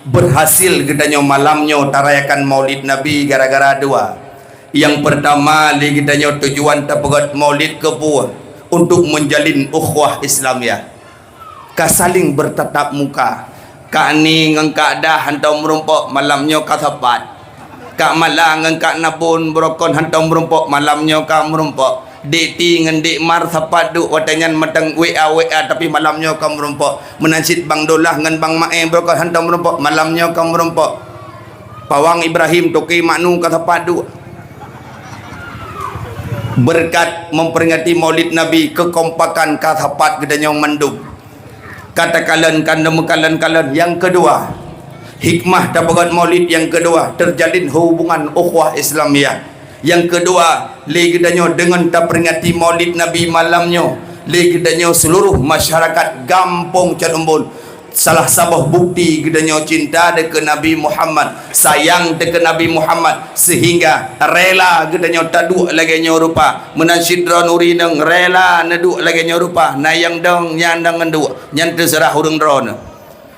berhasil geutanyoe malam nyoe tarayakan Maulid Nabi gara-gara dua. Yang pertama, lé geutanyoe tujuan tapeugét Maulid keu peue? Untuk menjalin ukhuwah Islamiyah. Ka saling bertatap muka. Kak Ni ngon Kak Dah hantom meurumpok, malam nyoe ka sapat. Kak Mala ngon Kak Nabon beurokon hantom meurumpok, malam nyoe ka meurumpok. Dek Ti ngon Dek Mar sapat duek watée nyan mantong W A W A, tapi malam nyoe ka meurumpok. Meunan cit Bang Dolah ngon Bang Mae beurokon hantom meurumpok, malam nyoe ka meurumpok. Pawang Ibrahim, Toke Maknu ka sapat duek. Beureukat memperingati Maulid Nabi, keukompakan ka sapat geutanyoe mandum. Ka takalon, ka neumeukalon-kalon. Nyang keudua, hikmah tapeugét Maulid nyang keudua, terjalin hubungan ukhuwah Islamiyah. Nyang keudua, lé geutanyoe deungon taperingati Maulid Nabi malam nyoe, lé geutanyoe seuluruh masyarakat gampông Cot Eumbon, salah saboh bukti geutanyoe cinta dikeue Nabi Muhammad, sayang dikeue Nabi Muhammad, seuhingga rela geutanyoe taduek lagée nyoe rupa. Meunan cit droeneuh ureuëng inong rela neuduek lagée nyoe rupa, na nyang dong, nyang dong ngon duek, nyan teuseurah ureuëng droeneuh.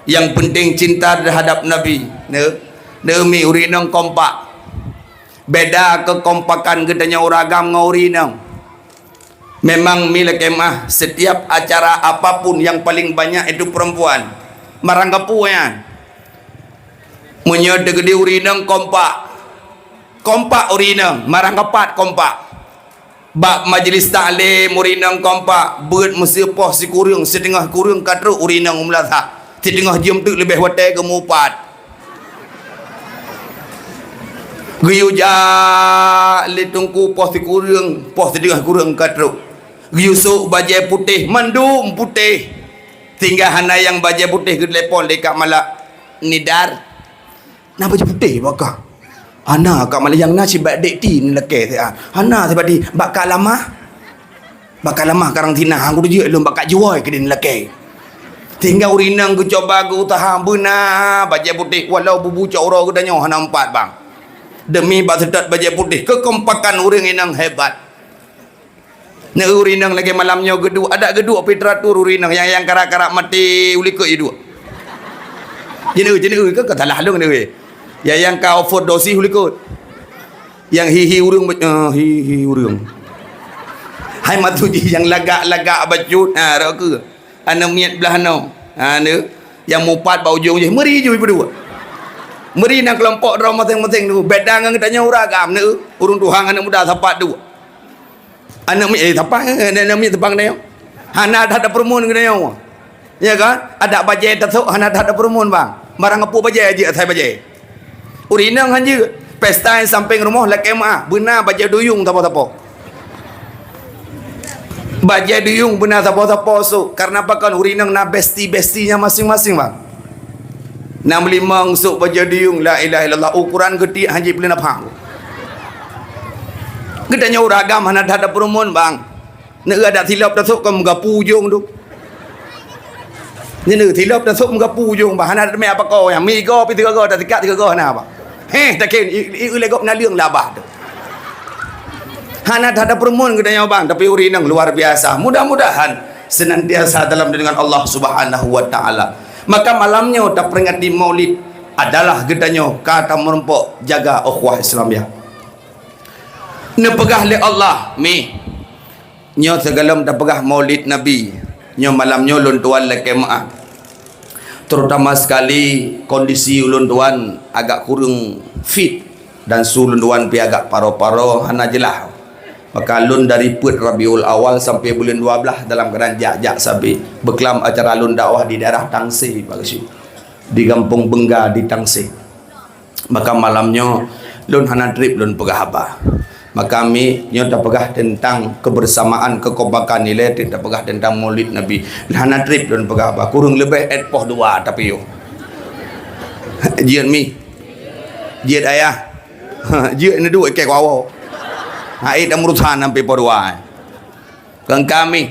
Nyang peunteng cinta teuhadab Nabi. Neu, neumi ureuëng inong kompak. Beda keukompakan geutanyoe ureuëng agam ngon ureuëng inong. Memang mi lakée meuah, setiap acara apapun yang paling banyak itu perempuan. Marang gapu nyan. Meunyoe teugeudi ureuëng inong kompak. Kompak ureuëng inong, marang gapat kompak. Bak majlis taklim ureuëng inong kompak, beuet meuseupoh sikureueng, siteungoh kureueng ka trok ureuëng inong u meulasah. Siteungoh jeuem teuk leubeh watée geumupat. Geuyue jak lé teungku poh sikureueng, poh sideungoh kureueng ka trok. Geuyue sôk bajée putéh, mandum putéh. Sehingga hana nyang bajée putéh geutelepon lé Kak Malak, "Nidar, na bajée putéh bak kah?" "Hana, Kak Malak, nyang na cit bak Dek Ti neulakée siat." "Hana, sibak di, bak Kak Lamah?" "Bak Kak Lamah karantina, hang kuteujeuet lôn bak Kak Juwai keudeh neulakée." Sehingga ureuëng inong geucuba geuuseuha beuna bajée putéh, walau bubu cot uroe geutanyoe hana meupat, bang. Demi bak seutôt bajée putéh, keukompakan ureuëng inong hebat. Neu ureuëng inong lagée malam nyoe geuduek, adak geuduek pih teratur ureuëng inong nyang, nyang karab-karab maté u likot jiduek. Jeuneue, jeuneue ke, ke salah lôn neu. Nyang, nyang ka overdosis u likot. Nyang hi-hi ureuëng, eh, hi-hi ureuëng. Hai matu jih nyang lagak-lagak bacut, ha, rok ke. Aneuk miet blah noe. Ha, neu. Nyang mupat bak ujong jih, meuri jih peuduek. Meuri na keulompok droe maséng-maséng tu. Beda ngon geutanyoe ureueng agam, na ureueng tuha ngon aneuk muda sapat tu. Aneuk miet, eh, sapat, eh, aneuk miet sapat geutanyoe. Hana that tapeureumeun geutanyoe. Ya kan? Adak bajèe tasok hana that tapeureumeun, bang. Barang apui bajèe jeuet asai bajèe. Ureueng inong han jeuet. Pesta nyang sampéng rumoh lakèe meu'ah. Beuna bajèe duyueng sapo-sapo. Bajèe duyueng beuna sapo-sapo sôk. Kareuna pakon, ureueng inong na besti-besti nyang maséng-maséng, bang. Na meulimong sôk bajèe duyueng, la ilaha illallah, ukoran geutiek han jeuet peuleuna pham. Geutanyoe ureueng agam hana that tapeureumeun, bang. Neu adak silop tasôk ka meugapu ujong tu. Neu silop tasôk meugapu ujong, bah hana teumé apa ko nyang migo pi tiga go, tasikat tiga go hana apa. Heh, takén i, i, i legok naleueng labah tu. Hana that tapeureumeun geutanyoe, bang, tapi ureueng inong luar biasa. Mudah-mudahan senantiasa dalam lindungan Allah Subhanahu wa Ta'ala. Maka malam nyoe taperingati Maulid adalah geutanyoe ka tameurumpok jaga ukhuwah Islamiyah. Neupeugah lé Allah, mi, nyoe sigohlom tapeugah Maulid Nabi. Nyoe malam nyoe lôn tuan lakèe meu'ah. Terutama sekali kondisi ulôn tuan agak kureueng fit dan su ulôn tuan pi agak paro-paro hana jeulaih. Maka lôn dari peuet Rabiul Awal sampai buleuen dua blaih dalam keuadaan jak-jak sabe. Beuklam acara lôn dakwah di daerah Tangse, Pak Geuchik. Di Gampông Beungga di Tangse. Maka malam nyoe lôn hana trép lôn peugah haba. Maka mi nyoe tapeugah teuntang kebersamaan, kekompakan ilèe, trép tapeugah teuntang Maulid Nabi. Hana trép lôn peugah haba. Kureueng leubeh èt poh dua tapiôh. Jeuet mi. Jeuet ayah. Jeuet neuduek ikèe kuawoe. Hai, dak meurusan sampai poh dua. Keu kami.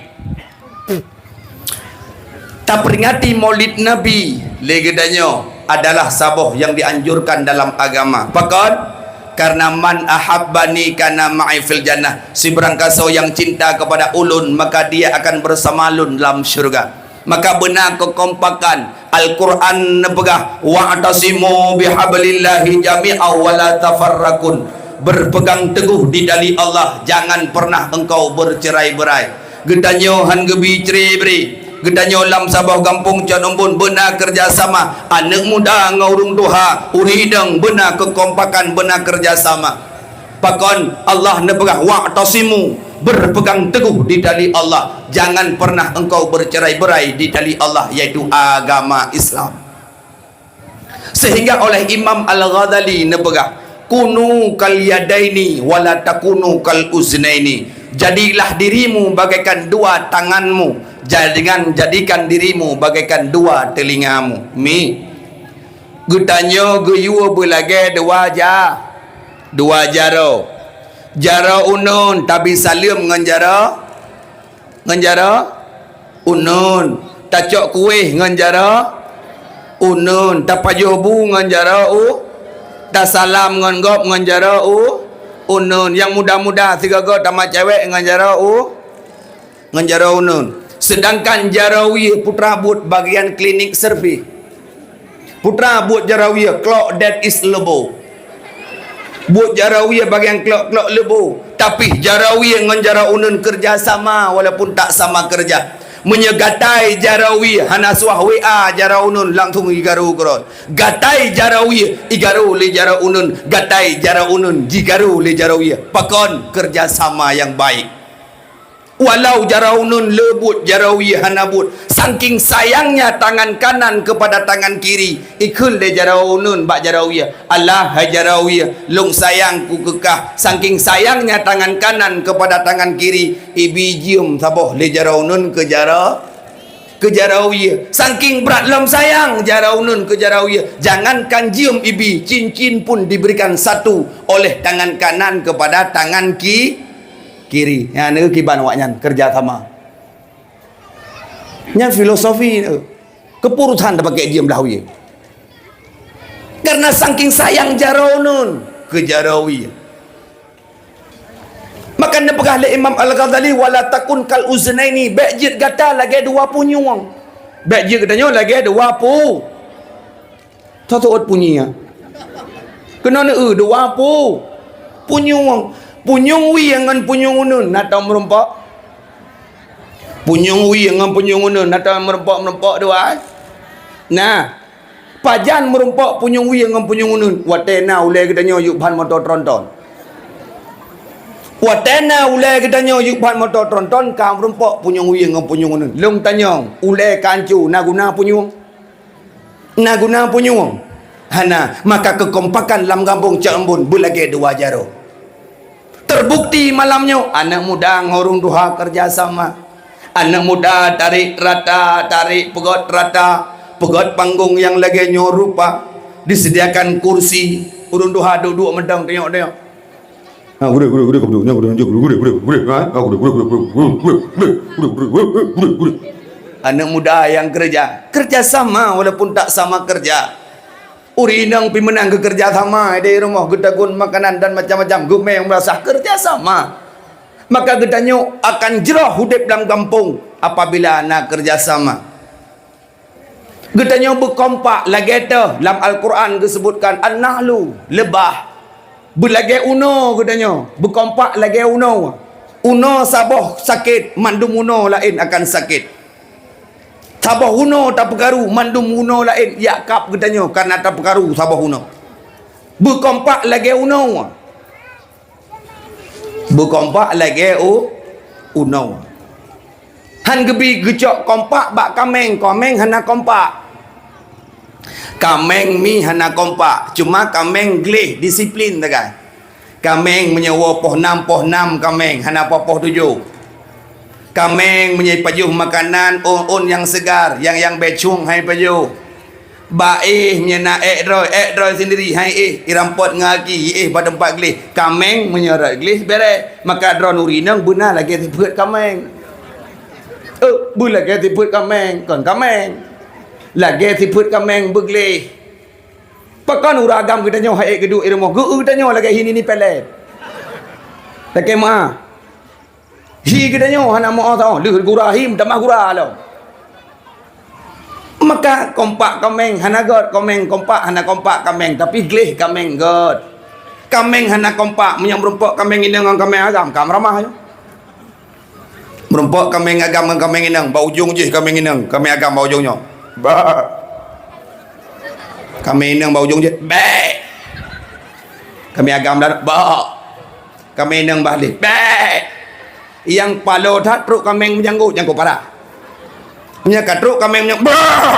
Taperingati Maulid Nabi lé geutanyoe adalah saboh nyang dianjurkan dalam agama. Pakon? Karena, "Man ahabbani kana ma'i fil jannah." Sibarang kasoe nyang cinta kepada ulôn, maka dia akan bersama lôn dalam syurga. Maka beuna keukompakan. Al-Quran neupeugah, "Wa'tasimu bihablillahi jami'a wa la tafarraqun." Berpegang teguh di tali Allah, jangan pernah engkau bercerai-berai. Geutanyoe han geubi cerai-berai. Geutanyoe lam saboh gampông Cot Eumbon beuna keureuja sama. Aneuk muda ngon ureueng tuha, ureueng inong beuna keukompakan, beuna keureuja sama. Pakon Allah neupeugah, "Wa'tasimu," berpegang teguh di tali Allah, jangan pernah engkau bercerai-berai di tali Allah, yaitu agama Islam. Sehingga oleh Imam Al-Ghazali neupeugah, "Kunu kal yadaini wa la takunu kal uznaini." Jadilah dirimu bagaikan dua tanganmu, jangan jadikan dirimu bagaikan dua telingamu. Mi. Geutanyoe geuyue beulagèe dua ja-, dua jaroe. Jaroe uneun tabi saleuem ngon jaroe, ngon jaroe uneun. Tacok kuéh ngon jaroe uneun. Tapajoh bu ngon jaroe u-, tasalam ngon gob ngon jaroe u-, uneun. Nyang muda-muda sigoe-goe tamacewek ngon jaroe u-, ngon jaroe uneun. Sedangkan jaroe wie putra buet bagian klinik servis. Putra buet jaroe wie clock that is leubo. Buet jaroe wie bagian clock-clock leubo. Tapi jaroe wie ngon jaroe uneun keureuja sama walaupun tak sama keureuja. Meunyoe gatai jaroe wie hana suah W A jaroe uneun langsung jigaru keudroe. Gatai jaroe wie jigaru lé jaroe uneun, gatai jaroe uneun jigaru lé jaroe wie. Pakon? Keureuja sama nyang baik. Walau jaroe uneun le buet, jaroe wie hana buet, saking sayangnya tangan kanan kepada tangan kiri, ikheun lé jaroe uneun bak jaroe wie, "Alah, hai jaroe wie, lôn sayang ku keu kah." Saking sayangnya tangan kanan kepada tangan kiri, ibi jeuem saboh lé jaroe uneun keu jaroe, keu jaroe wie. Saking brat lom sayang jaroe uneun keu jaroe wie, jangankan jeuem ibi, cincin pun diberikan satu oleh tangan kanan kepada tangan ki-, kiri. Nyan kiban awaknyan keureuja sama. Nyan filosofi tu. Keupeue urosan tapakèk jeuem blah wie. Karena saking sayang jaroe uneun keu jaroe wie. Maka neupeugah lé Imam Al-Ghazali, "Wala takun kal uznaini," bèk jeuet gata lagèe dua punyueng. Bèk jeuet geutanyoe lagèe dua pu-, Tatuot punyueng. Keunoe neu dua pu-, punyueng. Punyueng wie ngon punyueng uneun na tom meurumpok. Punyueng wie ngon punyueng uneun na tom meurumpok-meurumpok dua. Nah, Pajan meurumpok punyueng wie ngon punyueng uneuen? Watée na ulée geutanyoe yub ban moto tronton. Watée na ulée geutanyoe yub ban moto tronton, ka meurumpok punyueng wie ngon punyueng uneuen. Lôn tanyong, ulée ka anco na guna punyueng? Na guna punyueng? Hana. Maka keukompakan lam gampông cok embun beulagée dua jaroe. Terbukti malam nyoe, aneuk muda ngon ureuëng tuha kerja sama. Aneuk muda tarék rata, tarék peugét rata, peugét panggong nyang lagée nyoe rupa, disediakan kursi, ureuëng tuha duek-duek mantong teunyok-teunyok. Ha, gurée, gurée, gurée, gurée, gurée, gurée, gurée, gurée, gurée, ha? Ha, gurée, gurée, gurée, gurée, gurée, gurée, gurée, gurée, gurée, gurée, gurée. Aneuk muda nyang keureuja, keureuja sama walaupun tak sama keureuja. Ureuëng inong pih meunan geukeureuja sama di rumoh, geutagun makanan dan macam-macam, geumeng meurasah, keureuja sama. Maka geutanyoe akan jroh udeb lam gampông apabila na keureuja sama. Geutanyoe beukompak lagée teuh lam Al-Quran geuseubutkan, "An-nahlu", leubah. Beulagée unoe geutanyoe, beukompak lagée unoe. Unoe saboh sakét, mandum unoe laén akan sakét. Saboh unoe tapeukaru, mandum unoe laén jak kab geutanyoe kareuna tapeukaru saboh unoe. Beukompak lagée unoe. Beukompak lagée u-, unoe. Han geubi geucok kompak bak kaméng, kaméng hana kompak. Kaméng mi hana kompak, cuma kaméng gleh, disiplin sagai. Kaméng meunyoe woe poh nam, poh nam kaméng, hana poh-poh tujoh. Kaméng meunyoe pajoh makanan, ôn-ôn nyang seugar, nyang, nyang bécong hai pajoh. Bak éh meunyoe na ék droe, ék droe sendiri hai éh, irampot ngon aki, éh bak teumpat gleh. Kaméng meunyoe rot gleh bereh, maka droeneuh ureuëng inong beuna lagée sifeuet kaméng. Eh, beulagée sifeuet kaméng, kon kaméng. Lagée sifeuet kaméng beugleh. Pakon ureuëng agam geutanyoe hai ék geuduek i rumoh, geu-eu geutanyoe lagée hi nini pelet. Lakée meuah. Hi geutanyoe hana meuoh tao, lheueh gura hi meutamah gura lom. Maka kompak kaméng hana gét, kaméng kompak hana kompak kaméng, tapi gleh kaméng gét. Kaméng hana kompak, meunyoe meurumpok kaméng inong ngon kaméng agam, ka meuramah nyoe. Meurumpok kaméng agam ngon kaméng inong, bak ujong jih kaméng inong, kaméng agam bak ujong nyoe. Ba. Kaméng inong bak ujong jih, bek. Kaméng agam dah, ba. Kaméng inong bah lé, bek. Nyang paloe that trok kaméng meujanggot, nyang kok parah. Nyang ka trok kaméng meujanggot, bek.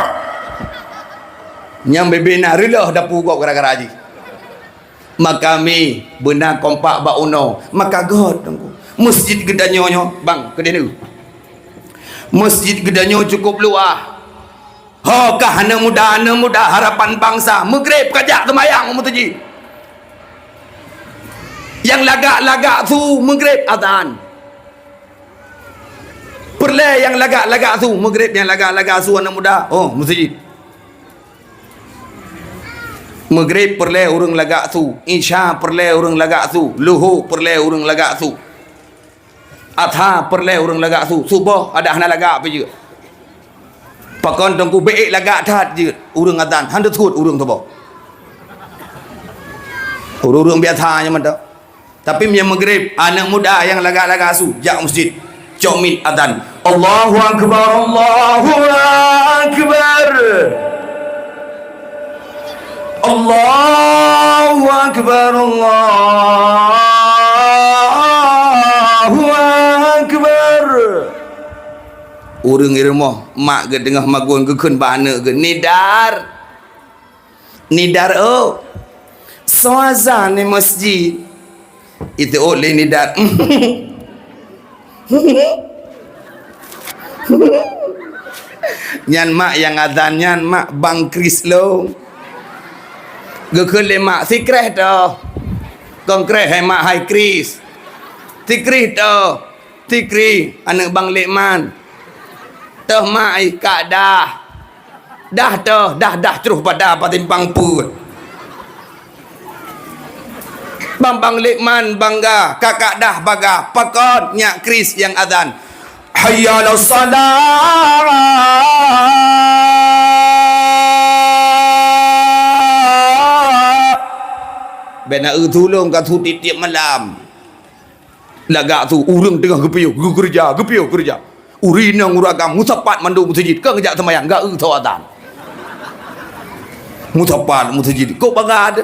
Nyang bebe na reuloh dapu gob gara-gara jih. Maka mi beuna kompak bak unoe, maka gét teungku. Masjid geutanyoe nyoe, bang, keudeh nyoe. Masjid geutanyoe cukup luwah. Ho kah aneuk muda, aneuk muda harapan bansa, meugreb kajak seumayang u meuseujid. Nyang lagak-lagak su meugreb azan. Peureulée nyang lagak-lagak su meugreb, nyang lagak-lagak su aneuk muda, oh meuseujid. Meugreb peureulée ureuëng lagak su, isya peureulée ureuëng lagak su, luho peureulée ureuëng lagak su. Adha peureulée ureuëng lagak su, suboh adak hana lagak pih jeuet. Pakon teungku beuék lagak that jeuet, ureuëng azan hana teusuet ureuëng suboh. Ureuëng-ureuëng biasa nyan mantong. Tapi meunyoe meugreb, aneuk muda nyang lagak-lagak su jak meuseujid, cok miet azan, "Allahu akbar, Allahu akbar. Allahu akbar, Allahu akbar." Ureuëng i rumoh, mak geuh teungoh magun geukheun bak aneuk geuh, "Nidar." Nidar, oh. Soe azan di masjid. Itu oh lé nidar. Nyan mak nyang azan nyan mak bang Kris lôn. Geukheun lé mak, "Sikreh toh." Kon kreh hai mak hai Kris. "Sikreh toh." Tikri, aneuk Bang Lekman. Toh mak ai kak dah. Dah toh, dah, dah troh pada bak simpang peuet. Bang, Bang Lekman bangga, kakak dah baga, pakon nyak Kris nyang azan. Hayya 'alas shalah. Bèk na eu tulông ka su tiep-tiep malam. Lagak su, ureueng teungoh geupiôh, geukeureuja, geupiôh keureuja. Ureueng inong, ureueng agam, meusapat mandum meuseujid, ka geujak seumayang, geu-eu soe azan. Meusapat meuseujid. Kok bangga teuh?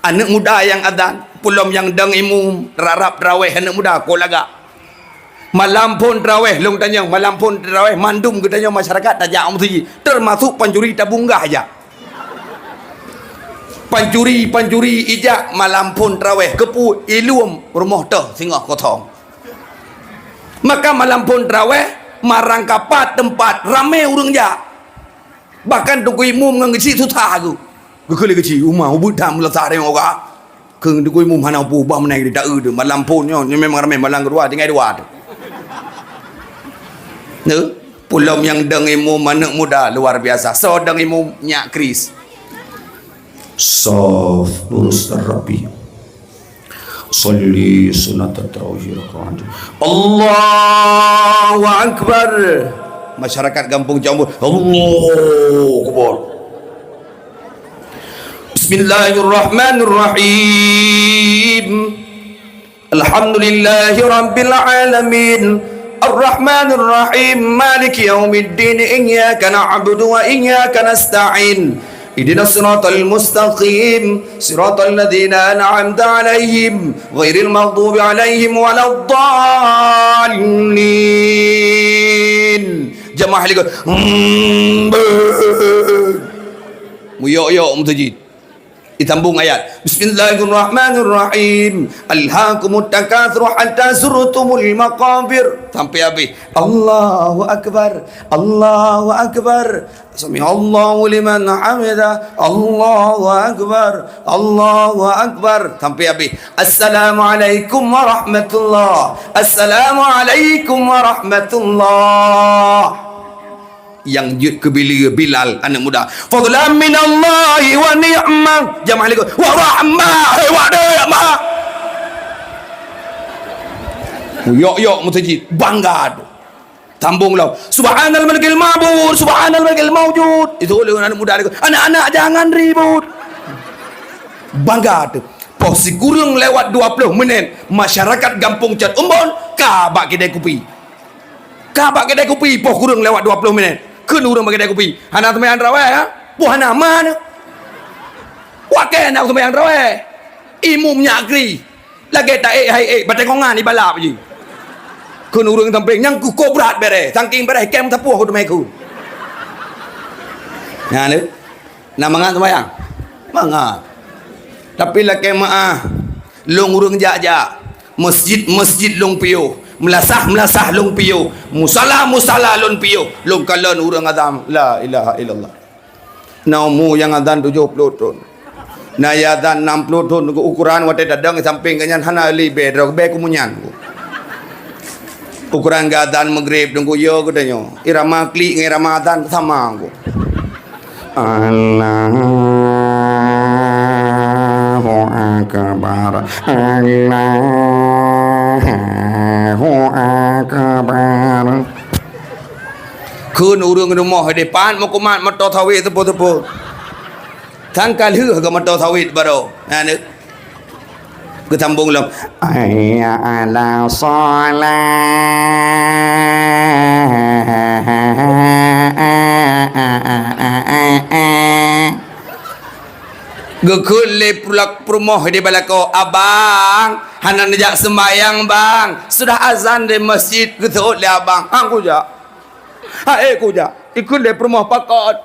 Aneuk muda nyang azan, peulom nyang dong imum, rab-rab traweh aneuk muda, kok lagak. Malam phon traweh, lôn tanyong, malam phon traweh, mandum geutanyoe masyarakat tajak u meuseujid, teumasok pancuri tabunggah jak. Pancuri-pancuri ijak malam phon traweh, keupeue? Ilom rumoh teuh singoh kosong. Maka malam phon traweh, marang kapat teumpat ramé ureuëng jak. Bahkan teungku imum ngon geuchik susah geuh. Geukheun lé geuchik, "Uma, ubit that meulasah rimong ka." Keu teungku imum hana peue, bah meunan di taeu teuh. Malam phon nyoe, nyoe memang ramé malam keudua, tinggai dua teuh. Neu, peulom nyang dong imum aneuk muda luar biasa. Soe dong imum? Nyak Kris. Saf, lurus rapi. Shalli sunat tarawih rakaat. Allahu Akbar. Masyarakat gampông Cambon, Allahu Akbar. Bismillahirrahmanirrahim. Alhamdulillahi rabbil alamin. Arrahmanirrahim. Maliki yaumiddin. Iyyaka na'budu wa iyyaka nasta'in. Ihdinas siratal mustaqim. Siratal ladzina an'amta 'alaihim ghairil maghdubi 'alaihim waladdallin. Jamaah lagi. Muyok-yok meuseujid. Disambung ayat. Bismillahirrahmanirrahim. Alhaakumut takatsur hatta zurtumul maqabir. Sampai habis. Allahu Akbar. Allahu Akbar. Sami'allahu liman hamidah. Allahu Akbar. Allahu Akbar. Sampai habis. Assalamualaikum warahmatullah. Assalamualaikum warahmatullah. Nyang jeuet keu Bilal, Bilal aneuk muda. Fadlan minallahi wa ni'mah. Jamaah lagi. Wa rahmah. Hei, wa ni'mah. Yok-yok meuseujid. Bangga teuh. Sambung lom. Subhanal malikil ma'bud. Subhanal malikil maujud. Itu oleh aneuk muda lagi. Anak-anak jangan ribut. Bangga teuh. Poh sikureueng lewat dua ploh menit, masyarakat gampông Cot Umbon ka bak kidai kupi. Ka bak kidai kupi, poh kureueng lewat dua ploh menit. Kheun ureuëng bak kidai kupi, "Hana seumayang traweh, ha?" "Poh hana ma nyoe?" "Wakée na seumayang traweh." Imum nyak kri. Lagée taék hai ék, batée kongan ibalap jih. Kheun ureuëng sampéng, "Nyang keuh kok brat béreh, sangking béreh kém sapoh keu teumé kheun." Nyan lé. Na mangat seumayang? Mangat. Tapi lakée meuáh, lôn ureuëng jak-jak, masjid-masjid lôn piôh, meulasah-meulasah lôn piôh, musala-musala lôn piôh, lôn kalon ureuëng azan, la ilaha illallah. Na umu nyang azan tujoh ploh thon. Na nyang azan nam ploh thon, ukuran watée tadong sampéng geuh nyan hana lé bée droe, bée keumeunyan. Ukuran geuh azan Maghrib, deungon yo geutanyoe. Irama klik ngon irama azan sama. Allahu Akbar. Allahu Akbar. Kheun ureuëng rumoh di depan meukumat moto sawit teupeu-teupeu. Sangka lheueh keu moto sawit baroe. Nah, ni. Geusambong lom. Hayya 'alas shalah. Geukheun lé pulak peurumoh di balako, "Abang, hana neujak seumbahyang, Bang. Sudah azan di masjid," geuseuôt lé abang. "Han kujak. Hai kujak." Ikheun lé peurumoh, "Pakon?"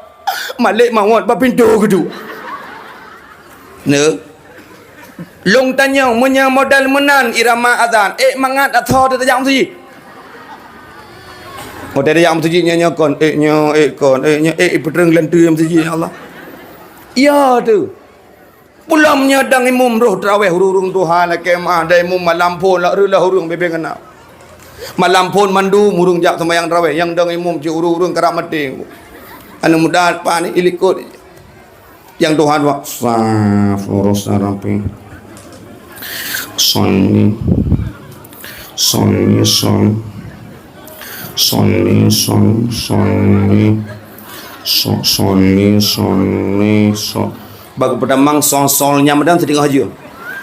"Malek mawöt bak pintoe geuduek." Neu. Lôn tanyong, meunyoe model meunan irama azan, ék mangat atau teutajak meuseujid? Oh, teutajak meuseujid nyoe, nyoe kon, ék nyoe, ék kon, ék nyoe, ék ipeutreueng lanteu meuseujid, ya Allah. Ya tu. Pulom nyoe dang imum roh traweh ureuëng tuha lakée meuáh, dang imum malam phon lak reulah ureuëng bebe ngena. Malam phon mandum ureuëng jak seumayang traweh, nyang dang imum cit ureuëng-ureuëng karab maté. Aneuk muda pan ilikot. Nyang tuha dua, saf lurus rapi. Shalli, shalli, shalli. Shalli, shalli, shalli. Sha-, shalli, shalli, sha-, bak peudamang sol-sol nyang meudan siteungoh jeuem.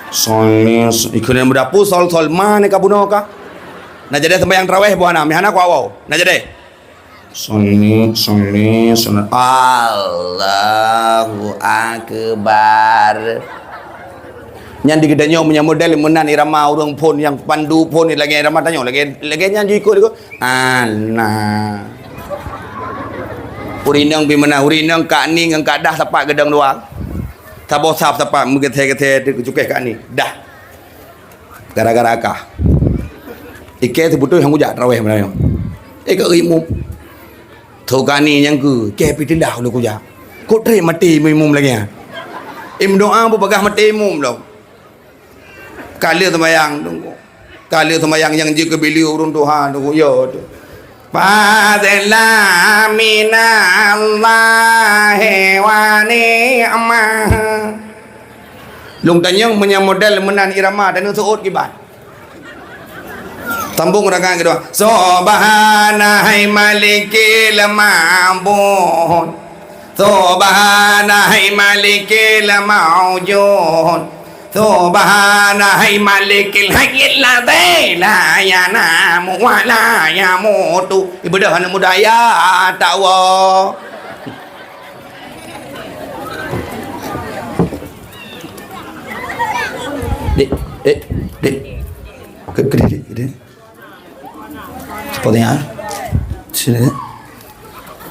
Shalli, sha-, ikheun nyang meudapu sol-sol ma ni ka bunoe ka. Na jadi seumayang traweh buah na, meuhana kuat wow. Na jadi. Sholli, sholli, sholli. Allahu Akbar. Nyan di geutanyoe meunyoe model meunan irama ureuëng phon nyang pandu phon lagée irama tanyoe, lagée, lagée nyan jikuk-jikuk. Ana. Ureuëng inong bi meunan, ureuëng inong kak ni ngon kak dah sapat geudong dua. Saboh saf sapat meugeuthe-geuthe teuh cukéh kak ni. Dah. Gara-gara kah. Ikée teubeutôi hang ujak taraweh malam nyoe. Eh, kak imum. Tho kani nyang keu, ikée pi teulah ulôn kujak. Kok trép maté imum lagée nyan. Im doa bu bagah maté imum lom. Ka lheueh seumayang tunggu. Ka lheueh seumayang nyang jeuet keu bileue ureuëng tuha tunggu. Yo tu. Fadlan minallahi wa ni'mah. Lôn tanyong meunyoe model meunan irama dan seuôt kiban. Sambung rakaat keudua. Subhana hai malikil ma'bud. Subhana hai malikil maujud. Subhana hai malikil hayyil ladzi la yanamu wa la yamutu. Ibadah hana mudah ya takwa. Dek, dek, dek. Ke, ke, dek, dek. Sepertinya. Sini.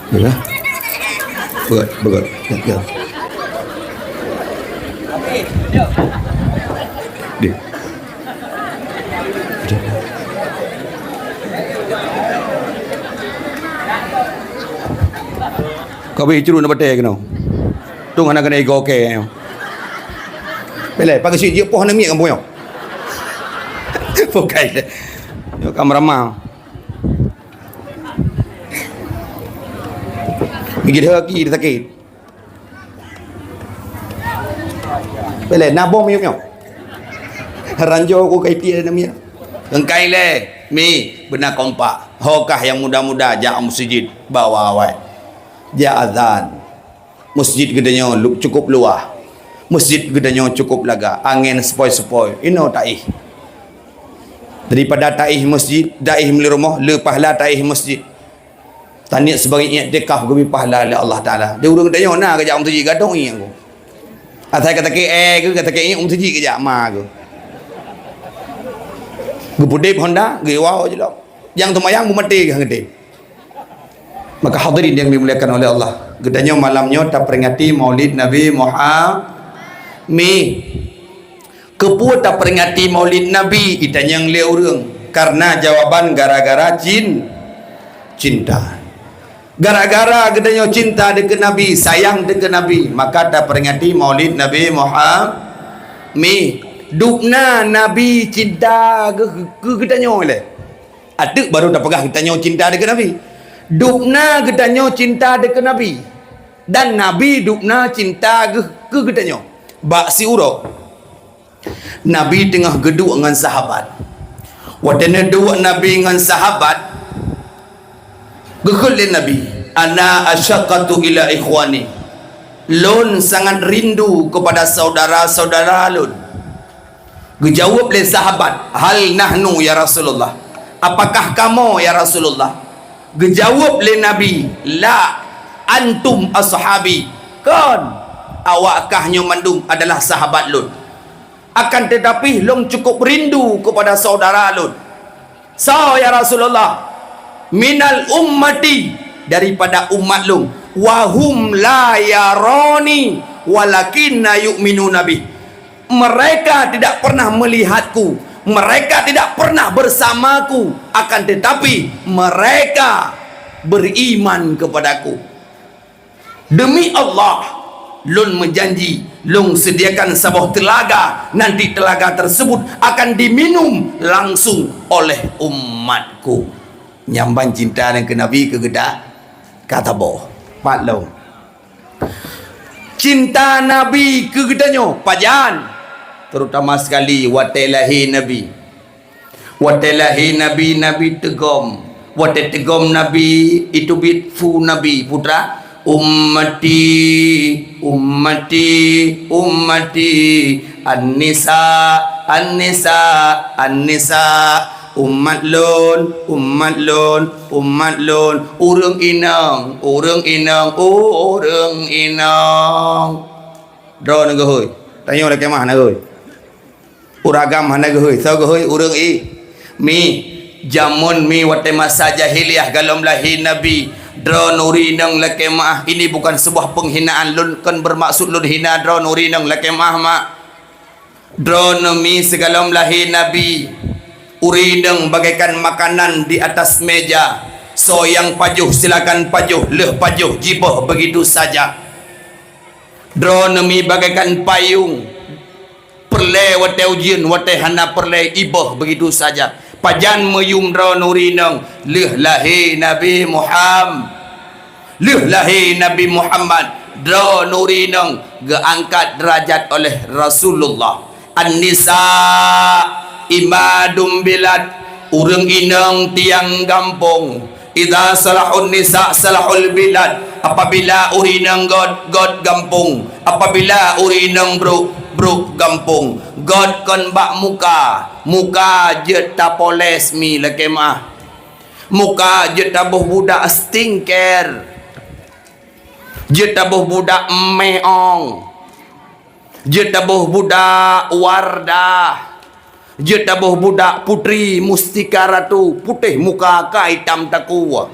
Bila? Berat, berat. Ya, ya. Dek. Dek. Ka beuh curut na batée keunoe. Tung hana keuneuk igoe kée nyoe. Belai, pakai sijeuek poh hana miet kampung nyoe. Bukai. Nyoe ka meurama. Gigit haki sakét. Belai, na bom miyup nyoe. Ranjo ku kai tie na miet. Engkai lé, mi, beuna kompak. Ho kah nyang muda-muda jak meuseujid bawa awai. Jak azan. Meuseujid geutanyoe lu-, cukup luwah. Meuseujid geutanyoe cukup laga. Angén sepoi-sepoi. Inoe taéh. Daripada taéh meuseujid, taéh meuli rumoh, le pahala taéh meuseujid. Taniet sibagoe iktikaf geubri pahala lé Allah Taala. Di ureuëng tanyoe na geujak u meuseujid gadong ié ku. Asai ka sakét, eh, ku ka sakét ié u meuseujid geujak ma ku. Geupudeb honda, geuiwa jilom. Nyang teumayang beumaté geuh ngeudeb. Maka hadirin yang dimuliakan oleh Allah, geutanyoe malam nyoe taperingati Maulid Nabi Muhammad. Mi. Keupeue taperingati Maulid Nabi, itanyong lé ureuëng? Karena jawaban gara-gara cin-, cinta. Gara-gara geutanyoe cinta deukeu Nabi, sayang deukeu Nabi, maka taperingati Maulid Nabi Muhammad. Mi, dubna Nabi cinta geu-, keu geutanyoe lé. Ateueh baru tapeugah geutanyoe cinta deukeu Nabi. Dubna geutanyoe cinta deukeu Nabi. Dan Nabi dubna cinta geu-, keu geutanyoe. Bak siuroe. Nabi teungoh geuduek ngon sahabat. Watée neuduek Nabi ngon sahabat, geukheun lé Nabi, "Ana asyaqatu ila ikhwani." Lôn sangat rindu kepada saudara-saudara lôn. Geujaweueb lé sahabat, "Hal nahnu ya Rasulullah?" Apakah kamoe ya Rasulullah? Geujaweueb lé Nabi, "La, antum ashabi." Kon, awak kah nyoe mandum adalah sahabat lôn. Akan tetapi lôn cukup rindu kepada saudara lôn. Soe ya Rasulullah? Minal ummati, daripada umat lôn. Wahum la yaroni walakinna yu'minuna bih. Mereka tidak pernah melihatku, mereka tidak pernah bersamaku, akan tetapi mereka beriman kepadaku. Demi Allah, lôn meujanji, lôn sediakan saboh teulaga, nanti teulaga tersebut akan diminum langsung oleh umatku. Nyamban cinta dan ke Nabi ke geuda, kata boh. Pat lom. Cinta Nabi keu geutanyoe pajan, terutama sekali watée lahé Nabi. Watée lahé Nabi, Nabi teugom. Watée teugom Nabi, iteubiet fu Nabi, putra, "Ummati, ummati, ummati, an-nisa, an-nisa, an-nisa." Umat lôn, umat lôn, umat lôn, ureuëng inong, ureuëng inong, ureuëng inong. Droeneuh geuhôi, tanyoe lakée meuah hana geuhôi. Ureuëng agam hana geuhôi, soe geuhôi? Ureuëng i. Mi, jameun mi watée masa jahiliyah gohlom lahé Nabi, droeneuh ureuëng inong lakée meuah. Ini bukan sebuah penghinaan, lôn kon bermaksud lôn hina droeneuh ureuëng inong lakée meuah mak. Droeneuh mi sigohlom lahé Nabi, ureuëng inong bagaikan makanan di atas meja. Soe nyang pajoh silakan pajoh, lheueh pajoh jiboh begitu saja. Droeneuh mi bagaikan payong, peureulée watée ujeuen, watée hana peureulée iboh begitu saja. Pajan meuyuem droeneuh ureuëng inong? Lheueh lahé Nabi Muham-, lheueh lahé Nabi Muhammad, droeneuh ureuëng inong geuangkat derajat oleh Rasulullah. An-nisa imadul bilad, ureuëng inong tiang gampông. Idza salahun nisa salahul bilad, apabila ureuëng inong göt, göt gampông. Apabila ureuëng inong brok, brok gampông. Göt kon bak muka, muka jeuet tapoles mi lakée meuah. Muka jeuet taboh budak skincare. Jeuet taboh budak meong. Jeuet taboh budak Wardah. Jeuet taboh budak Putri Mustika Ratu, putéh muka ka itam takue.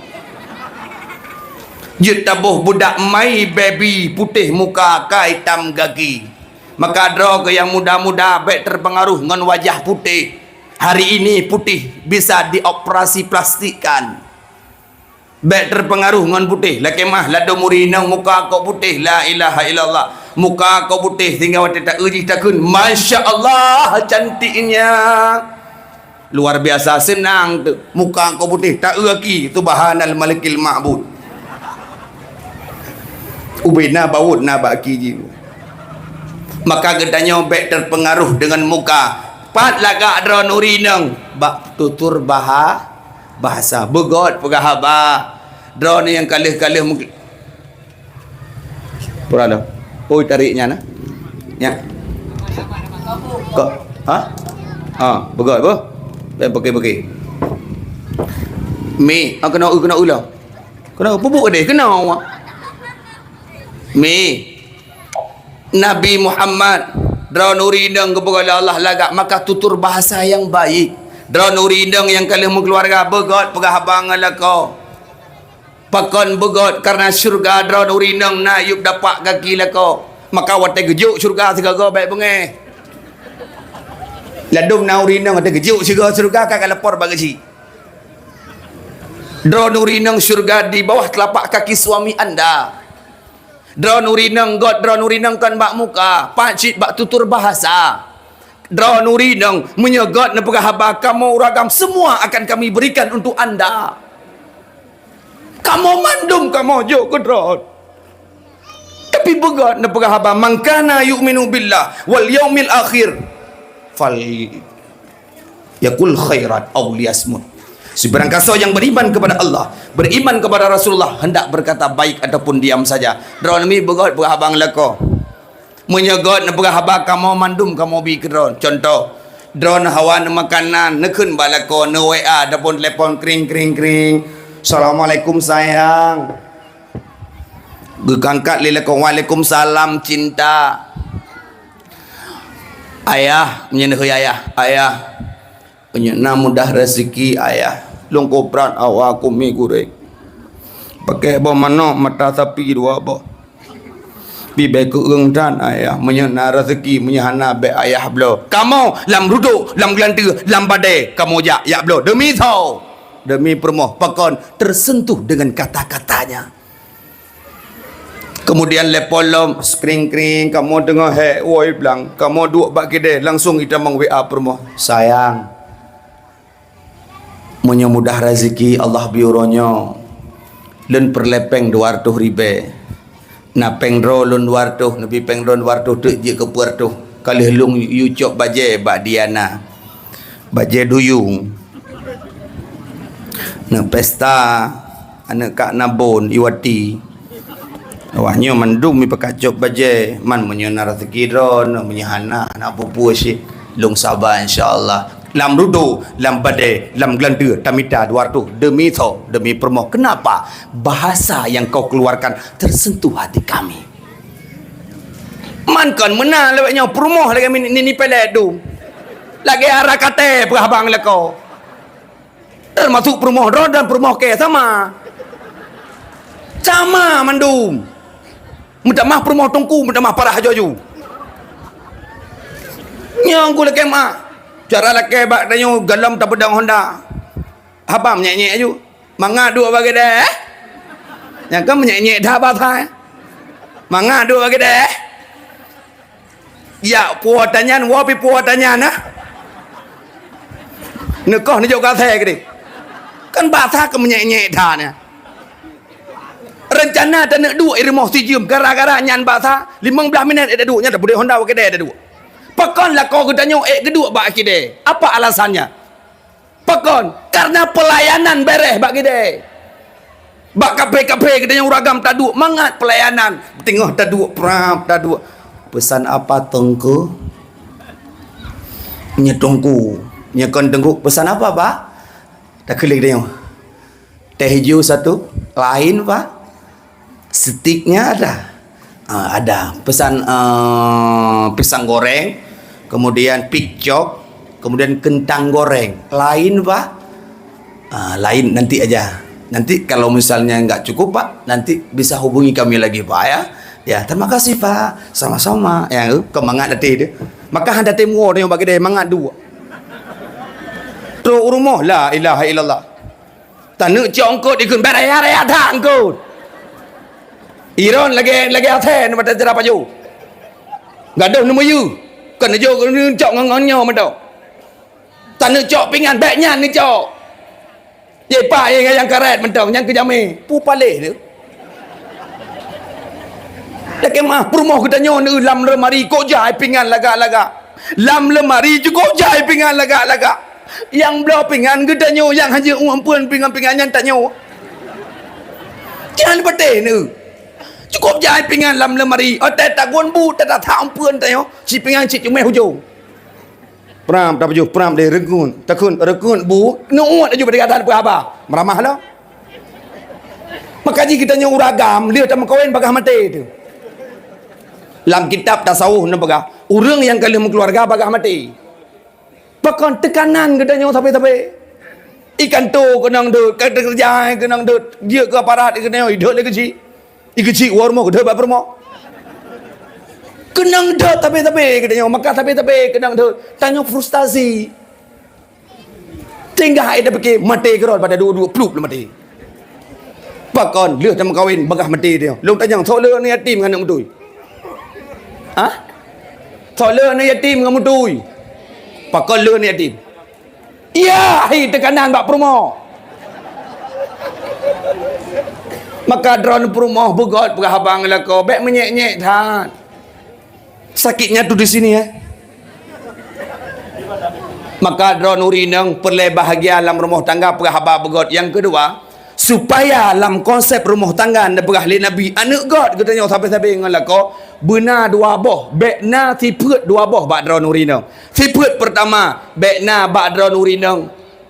Jeuet taboh budak My Baby, putéh muka ka itam gaki. Maka droe keu nyang muda-muda bék terpengaruh ngon wajah putéh. Hari ini putih bisa dioperasi plastikkan. Bék terpengaruh ngon putéh. Lakée meuah ladôm ureuëng inong muka kok putéh, la ilaha illallah. Muka kok putéh sehingga watée taeu jih takheun, "Masya Allah, cantiknya." Luar biasa seunang teuh. Muka kok putéh, taeu aki, subhanal malikil ma'bud. Ubena bawot na bak aki jih. Maka geutanyoe bék terpengaruh dengan muka. Pat lagak droeneuh ureuëng inong bak tutur baha-, bahasa. Beugöt peugah haba. Droeneuh nyang ka lheueh-ka lheueh mungkin. Pura dah. Oi, tarik nyan, ah. Nyan. Kok? Ha? Ha, beugöt beuh. Bék pakai-pakai. Mi, ah, keunoe, keunoe ulah. Keunoe pubuk deh, keunoe. Mi. Nabi Muhammad, droeneuh ureuëng inong geupeugah lé Allah lagak, maka tutur bahasa nyang baik. Droeneuh ureuëng inong nyang ka lheueh meukeuluwarga, beugöt peugah haba ngon lakoe. Pakon beugöt? Karena syeuruga droeneuh ureuëng inong na yup dapak gaki lakoe. Maka watée geujok syeuruga sigoe-goe bék beungéh. Ladôm na ureuëng inong watée geujok sigoe syeuruga ka, ka lapor bak geuchik. Droeneuh ureuëng inong syeuruga di bawah telapak kaki suami anda. Droeneuh ureuëng inong göt, droeneuh ureuëng inong kon bak muka, pat cit bak tutur bahasa. Droeneuh ureuëng inong, meunyoe göt neupeugah haba, "Kamoe ureuëng agam, semua akan kami berikan untuk anda." Kamoe mandum kamoe jok keu droe. Tapi beugöt neupeugah haba, "Man kana yu'minu billah wal yaumil akhir, fal yakul khairan aw liyasmut." Sibarang kasoe yang beriman kepada Allah, beriman kepada Rasulullah, hendak berkata baik ataupun diam saja. Droeneuh mi beugöt peugah haba ngon lakoe. Meunyoe göt neupeugah haba, kamoe mandum kamoe bi keu droeneuh. Contoh, droeneuh hawa neumakanan, neukheun bak lakoe, neu-W A ataupun telepon, kring, kring, kring. "Assalamualaikum, sayang." Geukangkat lé lakoe, "Waalaikumsalam, cinta." "Ayah," meunyoe neuhôi ayah, "Ayah, meunyoe na mudah rezeki, Ayah, lôn kuprat hawa kumi gurée. Pakai boh manok mata sapi dua boh. Pi bék keueung that, Ayah, meunyoe na rezeki, meunyoe hana bék Ayah bloe." Kamoe lam rudok, lam geulanteue, lam badée, kamoe jak, jak bloe. Demi soe? Demi peurumoh. Pakon? Tersentuh dengan kata-katanya. Kemudian telepon lom, kring-kring, kamoe teungoh hék, woi blang, kamoe duek bak keudè, langsung itamong W A peurumoh. "Sayang, meunyoe mudah rezeki Allah bri uroe nyoe, lôn peureulée péng dua reutôh ribée. Na péng droe lôn dua reutôh, neubi péng droe dua reutôh teuk jeuet keu peuet reutôh. Ka lheueh lôn yue cok bajée bak Diana. Bajée duyung. Neuk pesta, aneuk Kak Nabon, Iwati. Wah, nyoe mandum meupakat cok bajée, man meunyoe na rezeki droe, meunyoe hana, hana peue-peue cit. Lôn saba, insya Allah." Lam rudo, lam badée, lam geulanteue, tamita dua ratus demi soe, demi peurumoh. Kenapa? Bahasa yang kau keluarkan tersentuh hati kami. Man kon meunan lewat nyoe peurumoh lagée ni, ni, ni pelet tu. Lagée ara katée peugah bang leko. Termasuk peurumoh droe dan peurumoh kée sama. Sama mandum. Meutamah peurumoh teungku, meutamah parah aju-aju. Nyang ku lakée mak. Cara lakée bak tanyoe galom tapeudong honda. Haba menyek-nyek aju. Mangat duek bagi deh. Nyang kan menyek-nyek dah basa, eh. Mangat duek bagi deh. Ya, puo tanyan, wo pi puo tanyan, nah. Neukoh neujok gasée keudeh. Kan basa keu menyek-nyek that nyan. Rencana taneuk duek i rumoh sijeuem gara-gara nyan basa limong blaih minét ék taduek nyan tapeudeh honda bak kidée taduek. Pakon lakoe geutanyoe ék geuduek bak kidée? Apa alasannya? Pakon? Karena pelayanan bereh bak kidée. Bak kaphé-kaphé geutanyoe uragam taduek mangat pelayanan. Teungoh taduek prap taduek. Pesan apa teungku? Nyoe teungku. Nyoe kon teungku. Pesan apa, Pak? Takheun lé geutanyoe. Teh hijau satu, lain, Pak. Stiknya ada. Ah, ada. Pesan, eh, pisang goreng, kemudian picok, kemudian kentang goreng. Lain, Pak. Ah, lain nanti aja. Nanti kalau misalnya nggak cukup, Pak, nanti bisa hubungi kami lagi, Pak, ya. Ya, terima kasih, Pak. Sama-sama. Ya, kemangat nanti dia. Maka hana timbul dia bagi dia mangat dua. Trok u rumoh, la ilaha illallah. Taneuk cok eungkôt ikheun, bèk raya-raya that eungkôt. Iron lagèe, lagèe asèe neuh bak teucira pajoh. Gadôh neumeuyeue, kon neujok neucok ngon, ngon nyoe mantong. Taneuk cok pingan, bèk nyan neucok. Jipak nyang karet mantong, nyang keu jamé. Peue paléh teuh. Lakèe meu'ah, peurumoh geutanyoe neuh lam lemari kok jai pingan lagak-lagak. Lam lemari cukôp jai pingan lagak-lagak. Nyang bloe pingan geutanyoe, nyang hanjeuet u ampeuen pingan-pingan nyan tanyoe. Jan patéh neuh. Cukôp jai pingan lam lemari, watèe tagun bu, tatasak ampeuen tanyoe, si pingan cit cuméh ujông. Pram, tapajoh pram deh, reukun, takheun, reukun bu, neu'uet laju bak digadan peue haba. Meuramah lom. Maka jih geutanyoe ureueng agam, lheueh tameukawen bagaih maté teuh. Lam kitab tasawuf neupeugah, ureueng nyang ka lheueh meukeuluwarga bagaih maté. Pakon teukanan geutanyoe sabe-sabe. I kantô keunong deuet, ka teukeureuja keunong deuet, jeuet keu aparat geutanyoe ideuet lé keuchik. I keuchik woe rumoh, geudeuet bak peurumoh. Keunong deuet sabe-sabe geutanyoe, maka sabe-sabe keunong deuet. Tanyoe frustasi. Tinggai hai tapike maté keudroe pada duek-duek plup lom maté. Pakon lheueh tameukawen bagaih maté tanyoe. Lôn tanyong, soe le aneuk yatim ngon aneuk meutui? Hah? Soe le aneuk yatim ngon meutui? Pakon le aneuk yatim? Ya, hai teukanan bak peurumoh. Maka droeneuh peurumoh beugöt peugah haba ngon lakoe, bèk meunyèk-nyèk that. Sakitnya tuh di sini, ya. Maka droeneuh ureueng inong peureulèe bahagia lam rumoh tangga peugah haba beugöt. Nyang keudua, supaya lam konsep rumoh tangga neupeugah lé Nabi, aneuk göt geutanyoe sabe-sabe ngon lakoe, beuna dua boh, bèk na sifeuet dua boh bak droeneuh ureueng inong. Sifeuet peurtama, bèk na bak droeneuh ureueng inong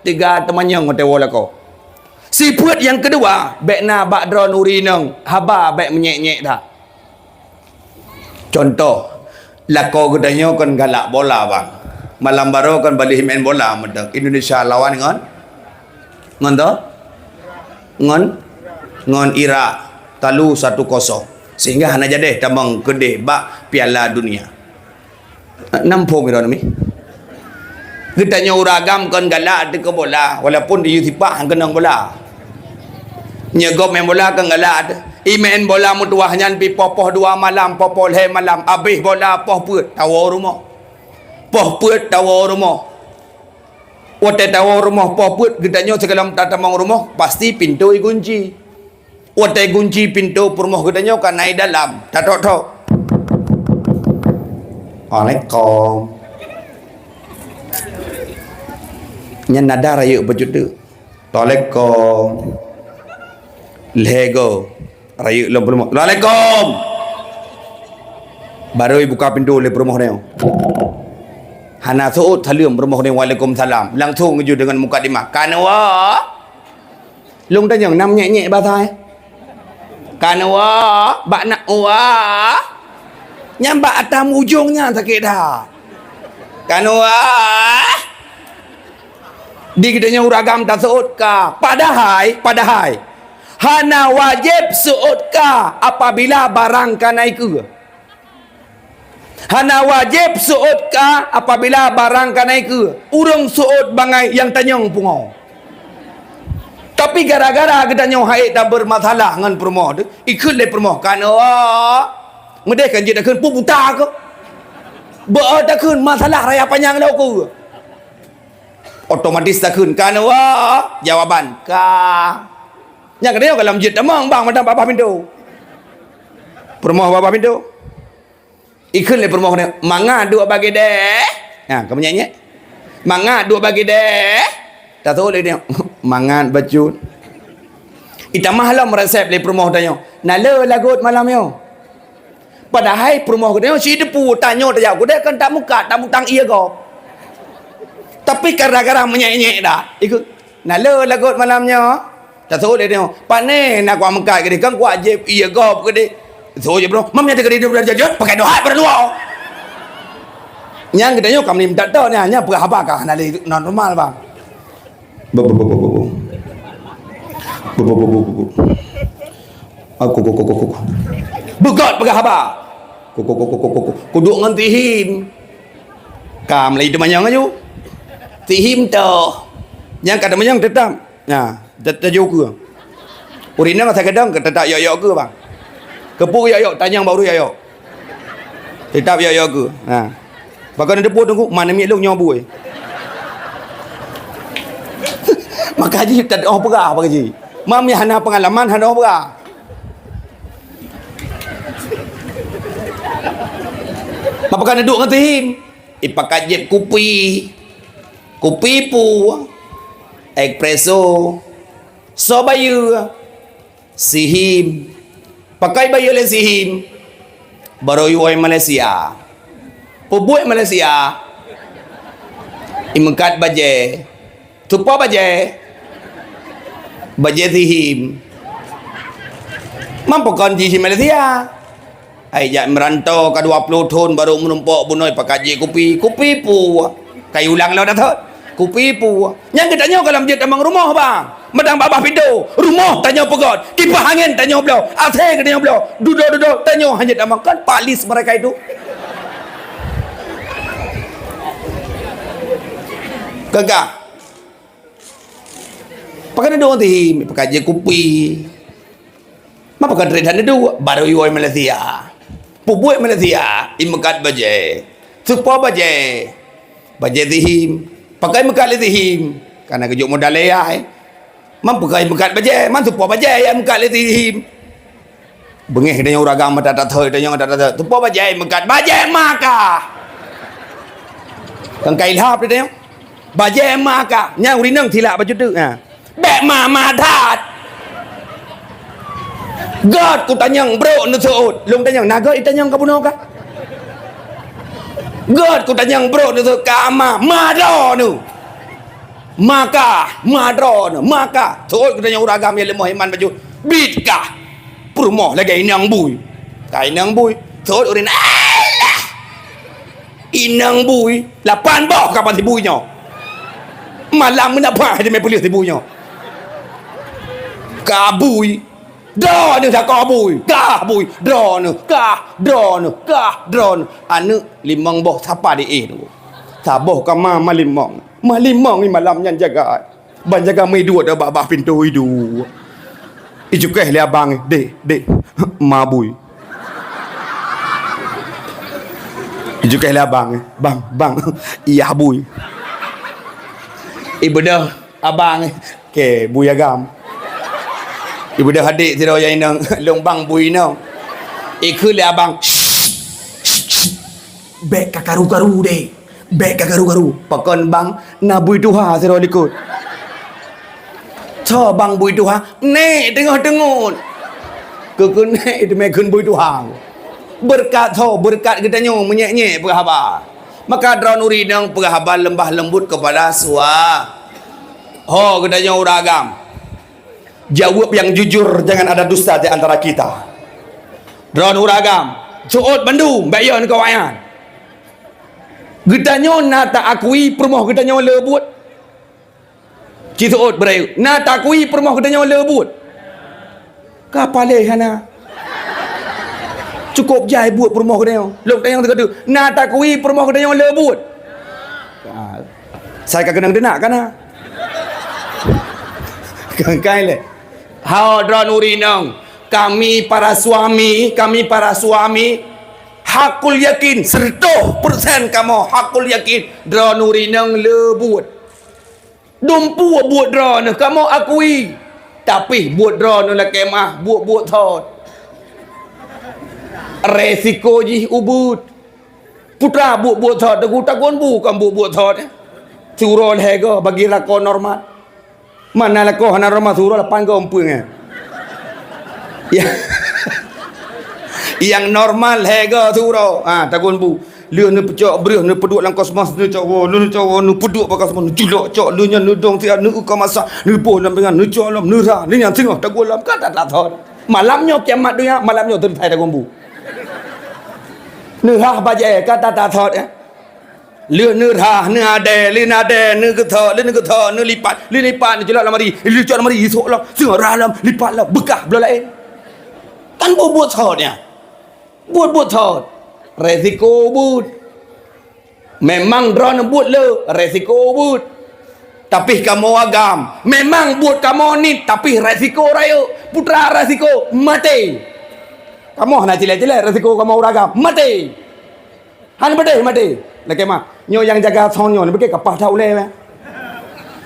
teuga teumanyong watèe woe lakoe. Sifeuet nyang keudua, bèk na bak droeneuh ureueng inong haba bèk meunyèk-nyèk that. Contoh, lakoe geutanyoe kon galak bola, bang. Malam baroe kon balèh meu'en bola mantong. Indonesia lawan ngon, ngon toh? Ngon, ngon Irak. Talu satu kosong. Sehingga hana jadèh tamong keudeh bak Piala Dunia. Nam phom droeneuh mi. Geutanyoe ureueng agam kon galak teuka bola, walaupun di sipak han keunong bola. Nyoe gob main bola kon galak teuh. I main bola meutuwah nyan pi poh-poh dua malam, poh-poh lhèe malam, abéh bola poh peuet tawoe rumoh. Poh peuet tawoe rumoh. Watèe tawoe rumoh poh peuet, geutanyoe sigohlom tatamong rumoh, pasti pintoe igunci. Watèe gunci pintoe peurumoh geutanyoe ka na i dalam, tatok-tok. Assalamualaikum. Nyan nada rayeuk bacut teuk. Assalamualaikum. Lhèe go. Rayeuk lom peurumoh. Assalamualaikum. Baru ibuka pintoe lé peurumoh nyoe. Hana seuôt saleuem peurumoh nyoe, "Waalaikumsalam." Langsong geujok deungon mukadimah, "Ka neuwoe?" Lôn tanyong, na meunyék-nyék basa, eh? "Ka neuwoe?" Bak na woe? Nyan bak ata ujong nyan sakét that. "Ka neuwoe?" Di geutanyoe ureueng agam taseuôt ka. Padahai, padahai, hana wajéb seuôt ka apabila barang ka na ikeue. Hana wajéb seuôt ka apabila barang ka na ikeue. Ureueng seuôt bangai nyang tanyong pungo. Tapi gara-gara geutanyoe han ék tabeurmasalah ngon peurumoh teuh, ikheun lé peurumoh, "Ka neuwoe?" Meudeh kan jeuet takheun, "Peue buta keuh?" Beu takheun, masalah raya panyang lom keuh. Otomatis takheun, "Ka neuwoe?" Jawaban, "Ka." Nyang keudua ka lom jeuet tamong bang, mantong babah pintoe. Peurumoh babah pintoe. Ikheun lé peurumoh nyoe, "Mangat duek bak geudée." Ha, ka meunyék-nyék. "Mangat duek bak geudée." Taseuôt lé nyoe, "Mangat bacut." Itamah lom resep lé peurumoh tanyoe, "Na le lagot malam nyoe?" Padahai peurumoh geutanyoe siteupeu tanyoe tajak u keudée kon tameukat, tamutang ié gob. Tapi gara-gara meunyék-nyék dah, ikheun, "Na le lagot malam nyoe?" Taseuôt lé nyoe, "Pane na kuat meukat keudeh, kan kuat jieb ié gob keudeh." Seuôt jih peurumoh, "Mam nyan teukeudeh, pakai dohat baru luwa." Nyang geutanyoe ka meunan that nyan, nyan peugah haba ka hana lé normal bang. Bu, bu, bu, bu, bu, bu. Bu, bu, bu, bu, bu, bu. Aku, ku, ku, ku, ku, ku. Beugét peugah haba. Ku, ku, ku, ku, ku, ku, ku. Kuduek ngon Tihim. Ka mulai teumanyong aju. Tihim toh. Nyang ka teumanyong teutap. Nah, te-, teujok keue. Ureueng inong asai keudong, teutap yok-yok keue, bang. Keupeue yok-yok, tanyong bak ureueng yok-yok. Teutap yok-yok keue. Nah. Pakon na teupeu teungku, mana miet lôn nyoe bui. Maka jih teudoh peugah bagi jih. Mam nyang hana peungalaman hana peugah. Maka pakon na duek ngon Tihim. Ipakat jieb kupi. Kupi peue? Espresso. Soe bayeue? Sihim. Pakon bayeue lé Sihim? Baroe woe Malaysia. Peubuet Malaysia? Imeukat bajée. Tupo bajée? Bajée Sihim. Mam pakon jih di Malaysia? Ai jak meurantau ka dua ploh thon baru meurumpok bunoe pakat jieb kupi. Kupi peue? Kai ulang lom dah thot. Kupi peue? Nyang geutanyoe ka lom jeuet tamong rumoh, bang. Mantong babah pintoe. Rumoh tanyoe peugét. Kipah angén tanyoe bloe. Asai geutanyoe bloe. Dudoe-dudoe tanyoe hana jeuet tamong. Kan palis mereka itu. Gagah. Pakon na duek ngon Tihim, pakat jieb kupi. Mapa ka trép that na duek? Baroe woe Malaysia. Peubuet Malaysia, imeukat bajée. Tupo bajée. Bajée Tihim. Pakon imeukat lé Tihim? Ka na geujok modal lé yah. Mam pakon imeukat bajée, mam tupo bajée nyang imeukat lé Tihim. Beungéh geutanyoe ureueng agam mata tatoi, tanyoe mata tatoi. Tupo bajée meukat, bajée ma kah. Kan ka ilhab tanyoe. Bajée ma kah. Nyang ureueng inong silak bacut teuk, ha. Bék ma-ma that. Gét kutanyong brok neuseuôt. Lôn tanyong, na gét itanyong ka bunoe kah? Gét kutanyong brok neuseuôt ka ma, ma droeneuh. Ma kah, ma droeneuh, ma kah. Seuôt geutanyoe ureueng agam nyang leumoh iman bacut. Bit kah. Peurumoh lagée inong bui. Ka inong bui. Seuôt ureueng, "Alah! Inong bui." Lapan boh kapal si bui nyoe. Malam meunabah di mé peuleueh si bui nyoe. Ka bui. Droeneuh dah ka bui. Kah bui. Droeneuh. Kah. Droeneuh. Kah. Droeneuh. Aneuëk limong boh sapa di éh tu. Saboh ka ma, ma limong. Ma limong ni malam nyan jaga. Ban jaga meuiduek dak bak bah pintoe iduek. Icukéh lé abang, "Dek, dek, ma bui." Icukéh lé abang, "Bang, bang, yah bui." Ibeudôh abang, "Kée, bui agam." Ibeudôh adék sidroe nyang inong, "Lôn bang bui inong." Ikheun lé abang, "Bék kakaru-karu deh. Bék kakaru-karu." Pakon bang, na bui tuha sidroe likot. Soe bang bui tuha, nék teungoh teungeut. Keu keuneuk teumé kheun bui tuha. Beureukat soe, beureukat geutanyoe meunyék-nyék peugah haba. Maka droeneuh ureueng inong peugah haba lembah lembut keupada sua. Ho, geutanyoe ureueng agam. Jaweueb nyang jujur, jangan ada dusta di antara kita. Droeneuh ureueng agam, seuôt bandum, bèk yo ngon awaknyan. Geutanyoe na ta-akui peurumoh geutanyoe le buet? Ci seuôt beurayeuk, na ta-akui peurumoh geutanyoe le buet? Ka paléh hana. Cukôp jai buet peurumoh geutanyoe. Lôn tanyong teuka-teuka, na ta-akui peurumoh geutanyoe le buet? Ka. Sai ka keunong deunak ka na. Keukai lé. Hao droeneuh ureueng inong, kami para suami, kami para suami, hakul yakin, seratus persen kamoe hakul yakin, droeneuh ureueng inong le buet. Dumpeue buet droeneuh, kamoe akui. Tapi buet droeneuh lakèe meu'ah, buet-buet thot. Resiko jih ubit. Putra buet-buet thot, teungku takheun bu kon buet-buet thot, eh. Siuroe lhèe goe bagi lakoe normal. Mana lakoe hana normal siuroe lapan goe umpung, eh. Ya. Nyang normal lhèe goe siuroe. Ha, takheun bu. Lheueh neupeucok breuh, neupeuduek lam kosmos, neucok woe, neucok woe, neupeuduek bak kosmos, neujulok cok, lheueh nyan neudong siat, neuka masak, neuboh lam pingan, neucok lom, neurhah, lheueh nyan singoh taguen lom, ka that-that thot. Malam nyoe kiamat donya, malam nyoe teuntèe takheun bu. Neurhah bajèe, ka that-that thot, eh. Lheueh neurhah, neuadèe, lheueh neuadèe, neugeutho, lheueh neugeutho, neulipat, lheueh lipat, neuculok lam lamari, lheueh culok lam lamari, isok lom, singoh rhah lom, lipat lom, beukah bloe laén. Kan buet-buet thot nyan. Buet-buet thot. Resiko buet. Memang droeneuh buet le, resiko buet. Tapi kamoe agam, memang buet kamoe niet, tapi resiko rayeuk. Peue teuma resiko? Maté. Kamoe hana cilek-cilek, resiko kamoe ureueng agam, maté. Hana peudeh maté. Lakèe meu'ah, nyoe nyang jaga son nyoe, neupike ka paih that ulèe, eh.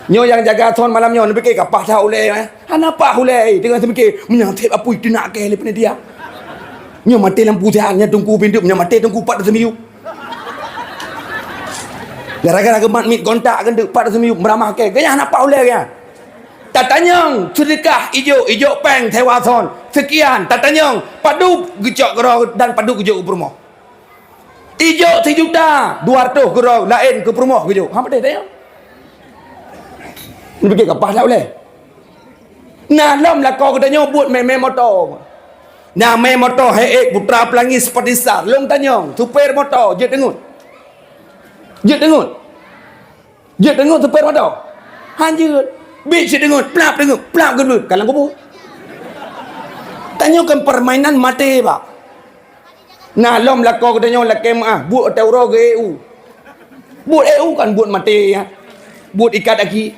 Nyoe nyang jaga son malam nyoe, neupike ka paih that ulèe, eh. Hana paih ulèe, eh. Teungoh neupike, meunyoe sép apui teunak kèe lé panitia. Nyoe maté lampu siat, nyan teungku bindeuek, nyoe maté teungku pat seumiyu. Gara-gara geumat miet kontak keuneuk pat seumiyu, meuramah kèe. Geuhnyan hana paih ulèe geuhnyan. Tatanyong seudeukah ijôk, ijôk pèng sewa son. Seukian, tatanyong, padub geucok keudroe dan padub geujok u peurumoh. Ijôk sijuta dua ratus keudroe laén keu peurumoh geujok. Ha, peudeh tanyong. Neupike ka paih that ulèe. Na lom lakoe geutanyoe buet mè-mè moto. Na mè moto H X Putra Pelangi Sport Star. Lôn tanyong, supir moto jeuet deungon? Jeuet deungon? Jeuet deungon supir moto? Han jeuet. Bit cit deungon, plap deungon, plap geubeuet, ka lam kubu. Tanyoe kan permainan maté, Pak. Na lom lakoe geutanyoe lakèe meu'ah, buet watèe uroe geu-E U. Buet E U kan buet maté, ya. Buet ikat aki.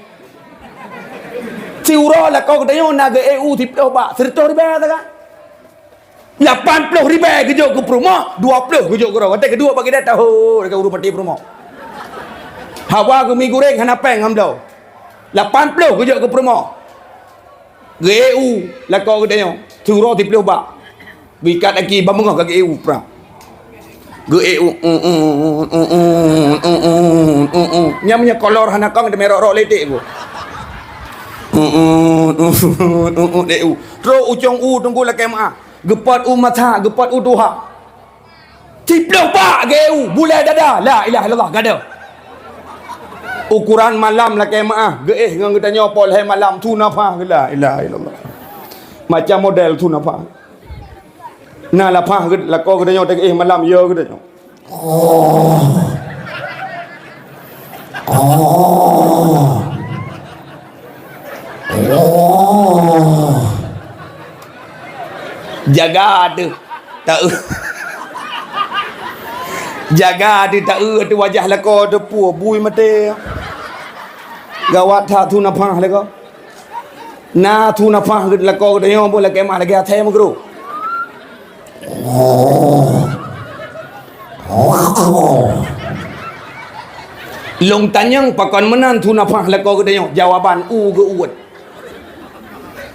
Siuroe lakoe geutanyoe na geu-E U siplôh bak, sireutoh ribèe sagai. Lapan plôh ribèe geujok keu peurumoh, dua plôh geujok keu droe. Watèe geuduek bak geude tahu, deungon ureueng maté peurumoh. Hawa geumi gureng hana pèng ngon bloe. Lapan plôh geujok keu peurumoh. Geu-E U lakoe geutanyoe, siuroe siplôh bak. Geuikat aki ban beungoh ka geu-E U prang. Geu-E U, nyan meunyoe kolor hana kong, teumérok-rok letek ku. E U. Trok ucong u teungku lakèe meu'ah. Geupot u mata, geupot u tuha. Siplôh bak geu-E U, bulèe dada. La ilaha illallah, gadoh. Ukuran malam lakèe meu'ah, geu-éh ngon geutanyoe poh lhèe malam, su nafah, la ilaha illallah. Macam model su nafah. Na lapah geu-, lakoe geutanyoe tageu-éh malam, yo geutanyoe. Oh. Oh. Oh. Jaga teuh. Taeu. Jaga teuh, taeu teuh wajah lakoe teuh, peue bui maté. Gawat that su nafah lakoe. Na su nafah lakoe geutanyoe boh lakèe meu'ah lagèe asèe meugrôh. Lôn tanyong pakon meunan su nafah lakoe geutanyoe, jawaban u geu-uet.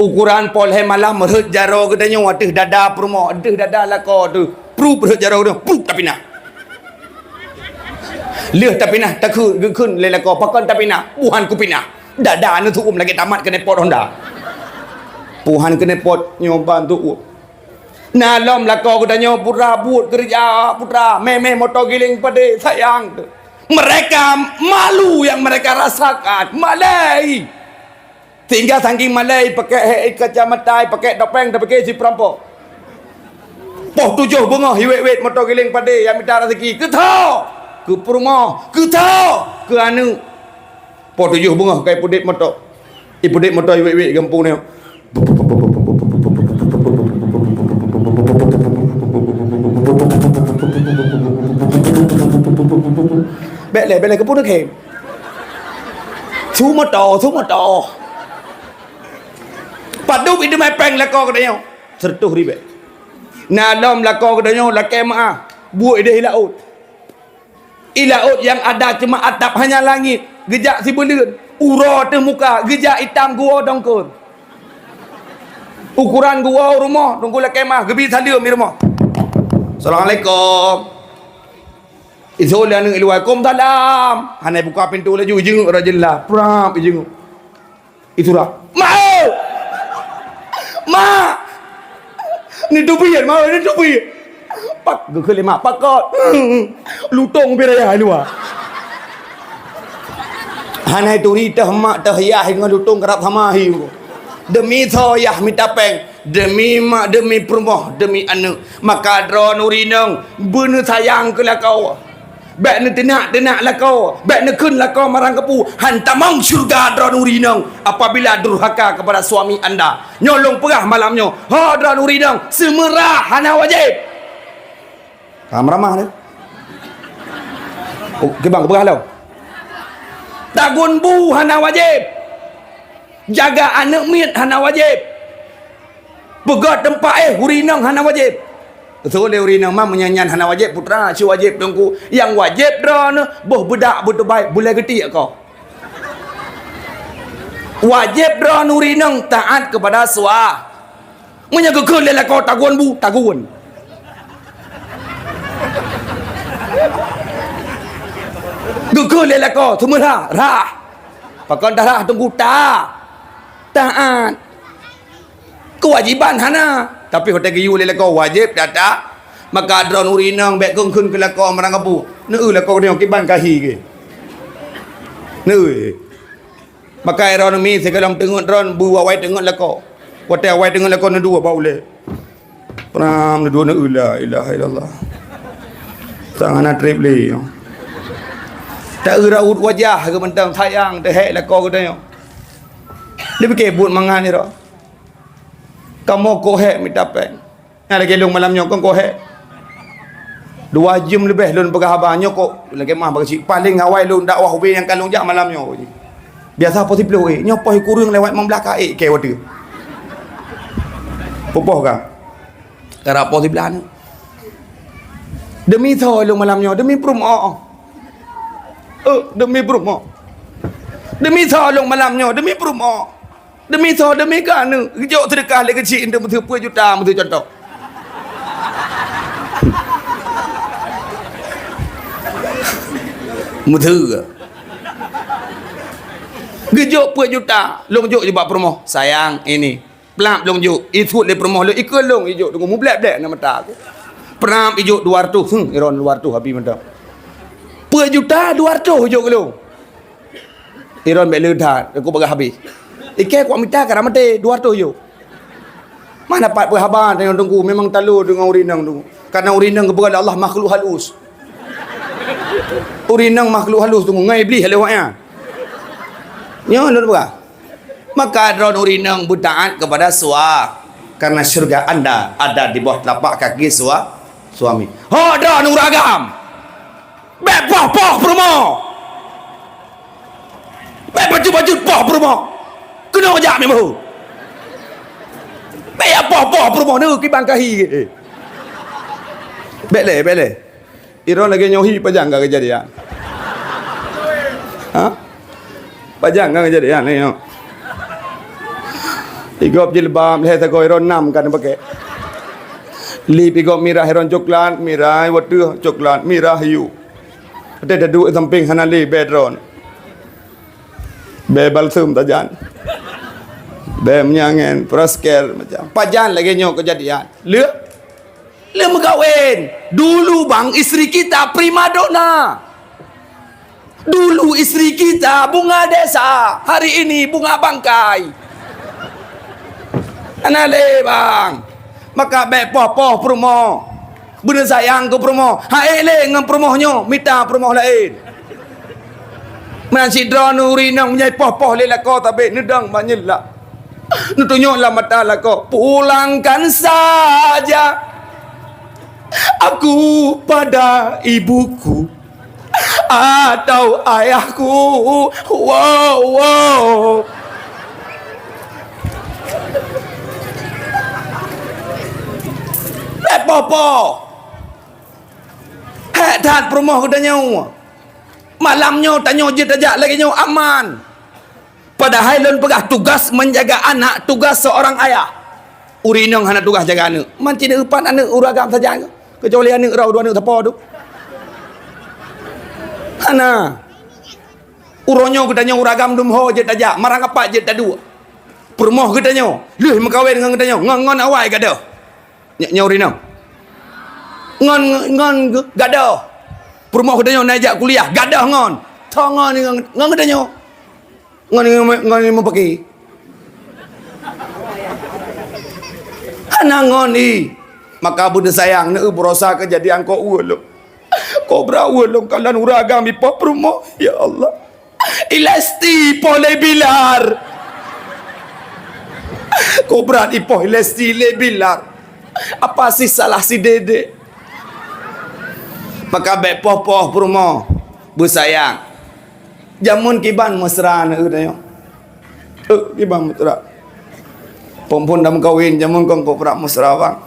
Ukuran poh lhèe malam rhot jaroe geutanyoe ateueh dada peurumoh, ateueh dada lakoe teuh, prup rhot jaroe geutanyoe, prup tapinah. Lheueh tapinah, takheun, geukheun lé lakoe, pakon tapinah, buhan kupinah. Dada neuh teu'uem lagèe tamat keuneupot honda. Buhan keuneupot nyoe ban teu'uem. Na lom lakoe geutanyoe putra buet keureuja, putra meh-meh moto giléng padé, sayang. Mereka malu yang mereka rasakan, malèe. Sehingga saking malèe, pakai hèk kacamata, pakai topeng, tapike si perampok. Poh tujoh beungoh iwet-wet moto giléng padé nyang mita raseuki. Keu tho, keu peurumoh, keu tho, keu aneuk. Poh tujoh beungoh ka ipeudép moto. Ipeudép moto iwet-wet gampông nyoe. Bèk lé, bèk lé, keupeue neukhem? Su moto, su moto. Padub i teumé péng lakoe geutanyoe? Sireutôh ribèe. Na lom lakoe geutanyoe lakèe meu'ah, buet idéh i laôt. I laôt nyang ada cuma atap hanya langét, geujak sibuleuen. Uroe teuh muka, geujak itam geuwoe dongkeuen. Ukuran geuwoe rumoh, teungku lakèe meu'ah, geubi saleuem di rumoh. "Assalamualaikum." Isôk lé aneuk i luwa, "Waalaikumsalam." Hana ibuka pintoe laju, ijeungeuek rot jeundela. Prap, ijeungeuek. Isura, "Mak! Mak! Neuteubiet, Mak, neuteubiet!" Pak, geukheun lé mak, "Pakot!" Lutông ubé raya i luwa. Hana ituri teuh mak teuh yah ngon lutông karab sama hi. Deumi soe yah mita péng? Deumi mak, deumi peurumoh, deumi aneuk. Maka droeneuh ureueng inong, beuneusayang keu lakoe. Bèk neuteunak-teunak lakoe, bèk neukheun lakoe marang keupeue. Han tamong syeuruga droeneuh ureueng inong apabila durhaka kepada suami anda. Nyoe lôn peugah malam nyoe, ho droeneuh ureueng inong, seumeurah hana wajéb. Ka meuramah deh. Oh, kiban kupeugah lom. Tagun bu hana wajéb. Jaga aneuk miet hana wajéb. Peugöt teumpat éh ureueng inong hana wajéb. Geuseuôt lé ureueng inong, "Mam, meunyoe nyan hana wajéb, putra, ci wajéb teungku." Nyang wajéb droeneuh, boh beudak beutubai, bulèe geutiek ko. Wajéb droeneuh ureueng inong taát keupada sua. Meunyoe geukheun lé lakoe tagun bu, tagun. Geukheun lé lakoe seumeurah, rhah. Pakon tarhah teungku ta-, taát. Keuwajéban hana, tapi watèe geuyue lé lakoe wajéb that-that. Maka droeneuh ureueng inong bèk kheun-kheun keu lakoe marang keupeue. Neu-eu lakoe geutanyoe kiban ka hi geuh. Neu-eu. Maka droeneuh mi sigohlom teungeut droeneuh bu awai teungeut lakoe. Watèe awai teungeut lakoe neuduek bak ulèe. Pram neuduek neu-eu la ilaha illallah. Sang hana trép lé. Ta-eu raut wajah geuh mantong sayang teuhèk lakoe geutanyoe. Neupiké buet mangat nyoe. Kamoe kok hèk mita péng. Nyan lagèe lôn malam nyoe kon kok hèk. Dua jeuem leubeh lôn peugah haba nyoe kok lagèe mah bak cit. Paléng awai lôn dakwah ubé nyang ka lôn jak malam nyoe. Biasa poh siplôh, eh, nyoe poh kureueng lewat limong blah ka ék kèe watèe. Pupoh ka. Karab poh siblaih nyoe. Deumi soe lôn malam nyoe, deumi peurumoh. Eh, deumi peurumoh. Deumi soe lôn malam nyoe, deumi peurumoh. Deumi soe, deumi keu aneuk. Geujok seudeukah lé keuchik, untuk meuteupeu juta, meuteupeu contoh. Meuteupeu. Geujok peuet juta, lôn jok jibak peurumoh. Sayang, ini. Plap lôn jok, isuet lé peurumoh lôn, ikeu lôn ijok, teungku mublek-blek na mata aku. Prap ijok dua ratus, hmm, iron dua ratus abi mantong. Peuet juta dua ratus ijok keu lôn. Iron bèk le that, aku bagah habéh. Ikei kuat mita ka maté, dua ratus ijok. Mana pat peuhaba tanyong teungku, memang talo deungon ureueng inong tu. Karena ureueng inong geupeugah lé Allah makhluk halus. Ureueng inong makhluk halus teungku, ngon iblih lé wak nyan. Nyoe lôn peugah. Maka droeneuh ureueng inong beutaat kepada sua, karena syurga anda ada di bawah telapak kaki sua-, suami. Ho droeneuh ureueng agam! Bèk poh-poh peurumoh! Bèk bacut-bacut poh peurumoh! Keunoe jak meuhô! Bèk ya poh-poh peurumoh, neu kiban kahi! Bèk lé, bèk lé! Iron lagèe nyoe hi pajan ka keujadian. Ha? Pajan ka keujadian lé nyoe. Igop jilbab lhèe sagoe iron nam ka neupakè. Lip igop mirah iron coklat, mirah watèe coklat, mirah yu. Watèe taduek sampéng hana lé bèe droen. Bèe balsem tajan. Bèe meunyangen, prasker macam. Pajan lagèe nyoe keujadian. Lé Lheuh meukawen, dulu bang istri kita primadona. Dulu istri kita bunga desa, hari ini bunga bangkai. Hana lé bang. Maka bèk poh-poh peurumoh. Beuneuh sayang keu peurumoh. Hai lé ngon peurumoh nyoe, mita peurumoh laén. Meunan sidroe nuri inong meunyoe poh-poh lé lakoe tabé neudong bak nyeulak. Neutunyok lam mata lakoe, "Pulangkan saja aku pada ibuku atau ayahku." Wow, wow. Bèk poh-poh. Hék that peurumoh geutanyoe. Malam nyoe tanyoe jeuet tajak lagèe nyoe aman. Padahai lôn peugah tugas menjaga anak, tugas seorang ayah. Ureueng inong hana tugas jaga aneuk. Man cit upat aneuk ureueng agam saja. Kecuali aneuk rau dua aneuk sapo tu. Hana. Uroe nyoe geutanyoe ureueng agam dum ho jeuet tajak, marang apat jeuet taduek. Peurumoh geutanyoe, lheuh meukawen ngon geutanyoe, ngon, ngon awai gadoh. Nyoe, nyoe ureueng inong. Ngon, ngon gadoh. Peurumoh geutanyoe na jak kuliah, gadoh ngon. Tho ngon, ngon, ngon geutanyoe. Ngon, ngon, ngon, ngon meupaké. Hana ngon i. Maka beuneuh sayang, neu berosa kejadian kok ueh lom. Kok brat ueh lom kalon ureueng agam ipoh peurumoh. Ya Allah. I Lesti poh lé Bilar. Kok brat ipoh i Lesti lé Bilar. Apa sih salah si Dede? Maka bèk poh-poh peurumoh. Beusayang. Jameun kiban mesra na eu tanyoe. Eh, kiban mesra. Phon-phon dan meukawen jameun kon kok brat mesra bang.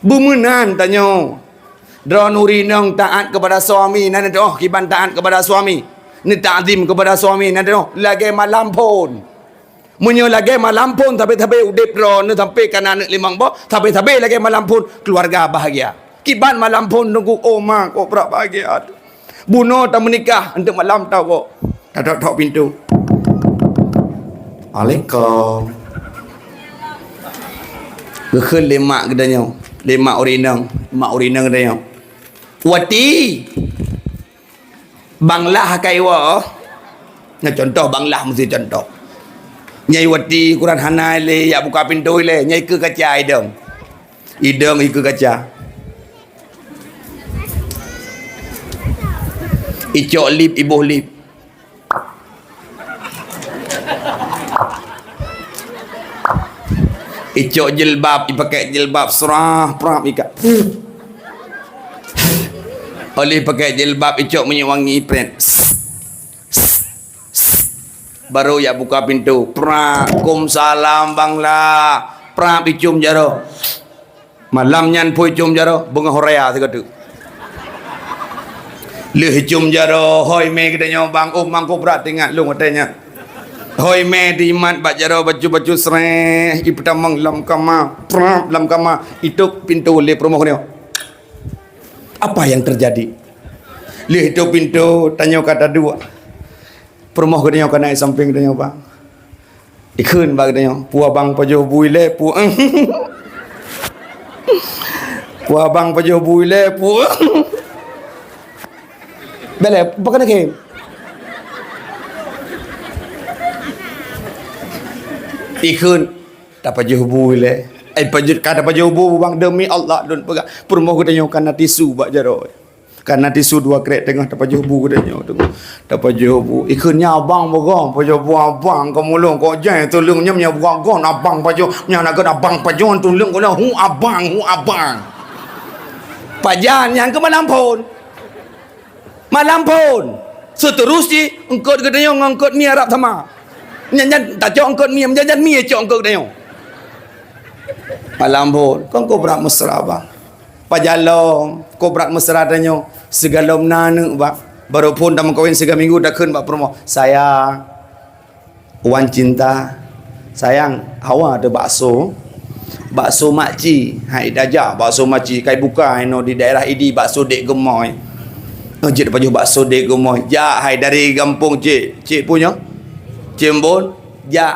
Beumeunan tanyoe. Droeneuh ureueng inong taat kepada suami, na teuh kiban taat kepada suami. Neutakzim kepada suami, na teuh lagèe malam phon. Meunyoe lagèe malam phon, sabe-sabe udép droeneuh sampai kana aneuk limong boh, sabe-sabe lagèe malam phon, keluarga bahagia. Kiban malam phon teungku, oh ma, kok brat bahagia. Bunoe tameunikah, enteuk malam tawök. Tatok-tok pintoe. Alaikum. Geukheun lé mak geutanyoe, lé mak ureueng inong, mak ureueng inong geutanyoe. Wati. Bang Lah ka iwoe. Nyoe contoh Bang Lah meusti contoh. Nyai Wati kuran hana lé, jak buka pintoe lé, nyai ikeue kaca idong. Idong ikeue kaca. Icok lip, iboh lip. Icok jilbab, ipakai jilbab, serah, prap, ikat. Oleh pakai jilbab, icok minyeuk wangi, pret. Baru jak buka pintoe. Prak, "Kum salam, Bang Lah." Prak, icum jaroe. Malam nyan phon icum jaroe, beungoh raya sigoe teuk. Lheuh icum jaroe, hôi mè geutanyoe bang, oh mangkok brat teuingat lôn watèe nyan. Hôi mè teuimat bak jaroe bacut-bacut sreh, ipeutamong lam kama, prap lam kama, itôp pintoe lé peurumoh nyoe. Apa yang terjadi? Lheuh itôp pintoe, tanyoe ka taduek. Peurumoh geutanyoe ka na i sampéng geutanyoe bang. Ikheun bak geutanyoe, "Peue abang pajoh bu ilèe, peue?" "Peue abang pajoh bu ilèe, peue?" Bèk lé, pakon kheun? Ikheun, "Tapajoh bu ilèe." Eh, pajoh, ka tapajoh bu, bang, demi Allah lôn peugah. Peurumoh geutanyoe ka na tisu bak jaroe. Ka na tisu dua krek teungoh tapajoh bu geutanyoe teungoh. Tapajoh bu. Ikheun nyan abang peugah, pajoh bu abang, ka mulông, kok jai tuleueng nyan, nyan bu agon abang pajoh, nyan agon abang pajoh tuleueng, kok hu abang, hu abang. Pajan nyan keu malam phon. Malam phon. Seuterus jih, eungkôt geutanyoe ngon eungkôt mi Arab sama. Nyan, nyan tacok eungkôt mi, nyan, nyan mi cok eungkôt geutanyoe. Malam phon. Kon kok brat mesra, bang. Pajan lom, kok brat mesra tanyoe, sigohlom na aneuk, bang. Barô phon tameukawen sigoe minggu takheun bak peurumoh, "Sayang, wan cinta, sayang, hawa teuh bakso, bakso makcik, hai tajak bakso makcik, kai buka inoe di daerah Idi, bakso dek geumoi." Oh, jeuet pajoh bakso dek geumoi. Jak hai dari gampông cik, cik peue nyoe? Cik Embon, jak.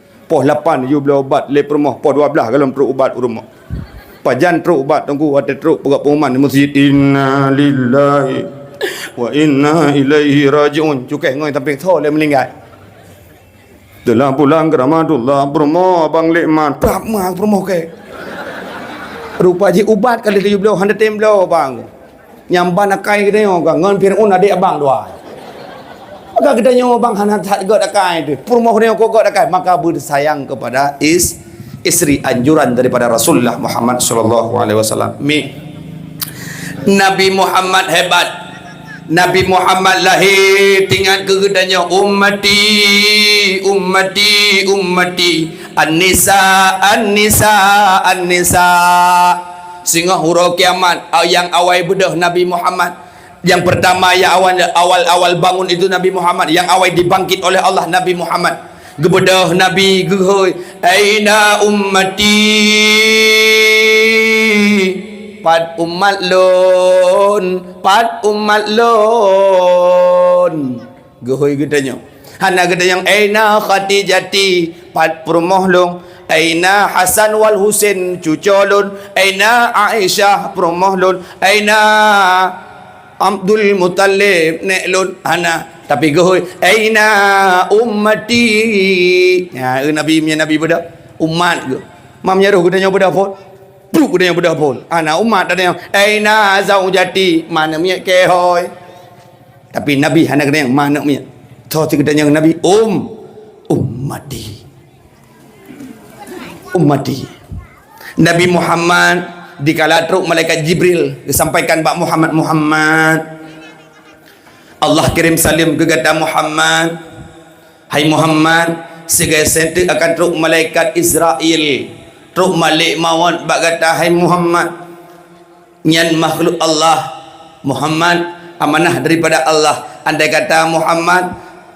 Poh lapan yue bloe ubat lé peurumoh, poh dua blaih golom trok ubat u rumoh. Pajan trok ubat teungku, watée trok peugah pengumuman di meuseujid, "Inna lillahi wa inna ilaihi raji'un." Cukai ngon sampéng soe lé meuninggai. Telah pulang ke rahmatullah, peurumoh abang Lekman, prap ma peurumoh keu. Rupa jih ubat kali tujoh bloe hana tem bloe bang. Nyang ban akai geutanyoe ka ngon Fir'aun adék abang dua. Maka geutanyoe bang hana that gét akai teuh. Peurumoh geutanyoe kok gét akai, maka beusayang kepada is-, istri, anjuran daripada Rasulullah Muhammad sallallahu alaihi wasallam. Mi. Nabi Muhammad hebat. Nabi Muhammad lahé, teuingat keu geutanyoe, "Ummati, ummati, ummati. An-nisa, an-nisa, an-nisa." Singoh uroe kiamat, nyang awai beudôh Nabi Muhammad. Yang pertama, yang awal, awal-awal bangun itu Nabi Muhammad. Yang awai dibangkit oleh Allah, Nabi Muhammad. Geubeudôh Nabi geuhôi, "Aina ummati?" Pat umat lôn? Pat umat lôn? Geuhôi geutanyong. Hana geutanyong, "Aina Khadijati?" Pat peurumoh lôn? "Aina Hasan wal Husain, cuco lôn? Aina Aisyah, peurumoh lôn? Aina Abdul Muthalib, nék lôn?" Hana. Tapi geuhôi, "Aina ummati?" Nyan, eu Nabi, meunyo Nabi beudôh, umat geuh. Mam nyan roh geutanyoe beudôh phon. Brok geutanyoe beudôh phon. Hana umat, tanyoe, "Aina zaujati?" Mana miet keuhôi. Tapi Nabi hana geutanyong, "Ma aneuk miet?" Tho cit geutanyong Nabi, "Um, ummati." Ummati. Nabi Muhammad, dikala trok malaikat Jibril, geusampaikan bak Muhammad, "Muhammad, Allah kirém saleuem keu gata Muhammad. Hai Muhammad, sigoe seuteuk akan trok malaikat Israil, trok malek mawöt bak gata, hai Muhammad." Nyan makhluk Allah. Muhammad, amanah daripada Allah. Andai kata Muhammad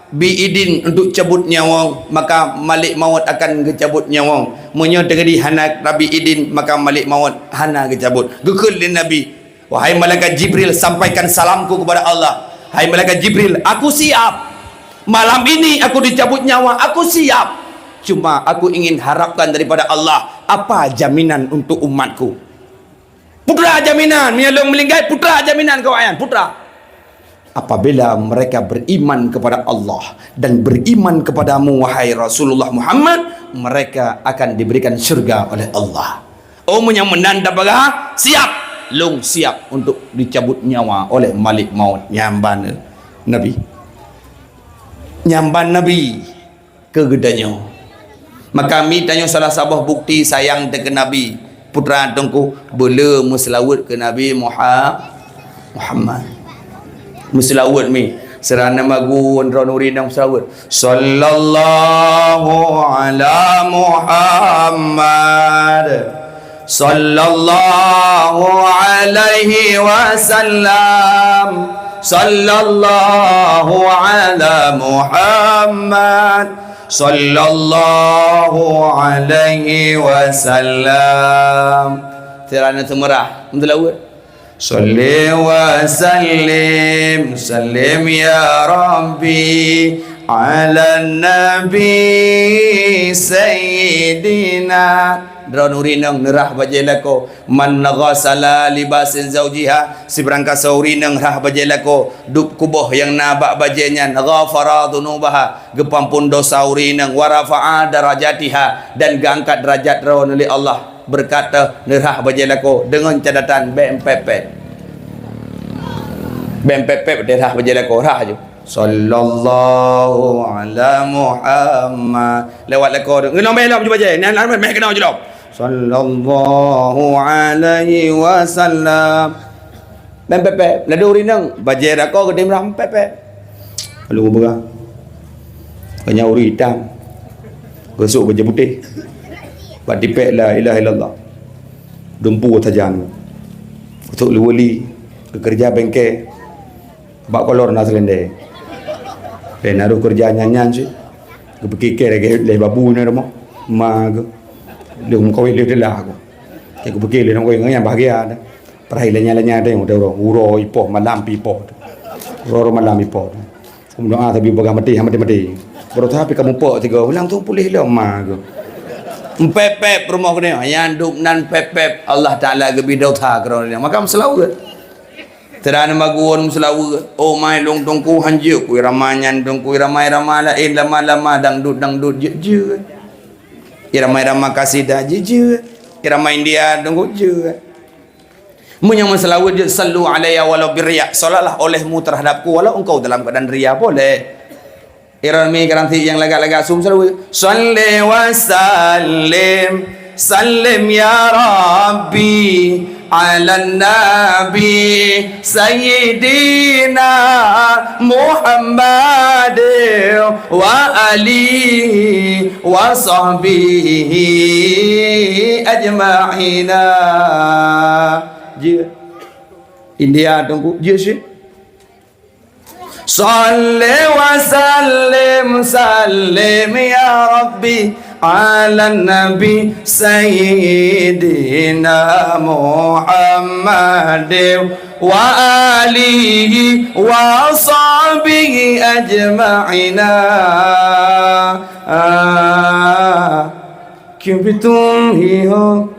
bi idin untuk cabut nyawöng, maka malek mawöt akan geucabut nyawöng. Meunyoe teujadi hana Nabi idin, maka malek mawöt hana geucabut. Geukheun lé Nabi, "Wahai malaikat Jibril, sampaikan salamku kepada Allah." "Hai malaikat Jibril, aku siap. Malam ini aku dicabut nyawa, aku siap. Cuma aku ingin harapkan daripada Allah, apa jaminan untuk umatku?" Putra jaminan, meunyo lôn meuninggai, putra jaminan keu awaknyan, putra. Apabila mereka beriman kepada Allah dan beriman kepadamu, wahai Rasulullah Muhammad, mereka akan diberikan syurga oleh Allah. Oh, meunyo meunan tapeugah, siap, lôn siap untuk dicabut nyawa oleh malek mawöt. Nyan ban Nabi. Nyan ban Nabi. Keu geutanyoe. Maka mi tanyoe salah saboh bukti sayang teuh keu Nabi, putra Teungku, beu le meuseulaweuet keu Nabi Muha-, Muhammad. Meuseulaweuet mi, seurana magun droeneuh ureueng nyang meuseulaweuet. Sallallahu ala Muhammad. Sallallahu alaihi wasallam. Sallallahu ala Muhammad. Sallallahu alaihi wasallam. Seurana seumeurah, meuseulaweuet. Salli wa sallim, sallim ya Rabbi, ala Nabi Sayyidina. Droeneuh ureueng inong neurhah bajée lakoe, "Man ghasala libasa zaujiha," sibarang kasoe ureueng inong rhah bajée lakoe, dub kuboh nyang na bak bajée nyan, "ghafara dzunubaha," geupeuampon dosa ureueng inong, "wa rafa'a darajatiha," dan geuangkat deurajat droeneuh lé Allah. Beureukat teuh neurhah bajée lakoe deungon catatan bée meupeupet. Bée meupeupet teuh rhah bajée lakoe, rhah ju. Sallallahu ala Muhammad. Lewat lakoe tu. Ngeunong bée lom ju bajée. Nyan, nyan, meh keunoe ju lom. Sallallahu alaihi wasallam. Bée meupeupet. Ladôm ureueng inong, bajée lakoe geutem rhah meupeupet. Lalu geupeugah, "Nyan ureueng itam, geusok bajée putéh, bak tipék la ilaha illallah, dumpeue sajan, geusok lé wali, geukeureuja bengke, bak kolor na seulendé." Lé na roh keureuja nyan-nyan cit, geupike lagée lé babu na rumoh, ma geuh, lheueh meukawen lheueh teulah geuh. Geupike lé na meukawen ngon nyang bahgia. Peureulée lanyai-lanyai teuh uroe, uroe ipoh malam pih ipoh. Uroe malam ipoh. Meudoa tapi peugah maté, hana maté-maté. Beureuta pih ka mupok sigoe, langsung puléh lom ma geuh. Meupeupet peurumoh geutanyoe, nyang dub nan peupet, Allah Taala geubri dosa keu droeneuh. Maka meuseulaweuet. Teuran magun meuseulaweuet. Oh mai lôn Teungku hanjeuet ku irama nyan Teungku, irama-irama laén lama-lama dangdut-dangdut jeuet-jeuet. Irama-irama kasidah jeuet-jeuet. Irama India Teungku jeuet. Meunyoe meuseulaweuet jeuet, "Sallu alayya walau birriya." Salatlah olehmu terhadapku walau engkau dalam keadaan ria, boleh. Irami garanti nyang lagak-lagak sum seulaweuet. Salli wa sallim, sallim ya Rabbi, ala Nabi Sayyidina Muhammad wa alihi wa sahbihi ajma'ina. Jeuet. India Teungku, jeuet cit. Shalli wa sallim, sallim ya Rabbi, ala Nabi Sayyidina Muhammad wa alihi wa sahbihi ajma'ina. Kibitum hiho.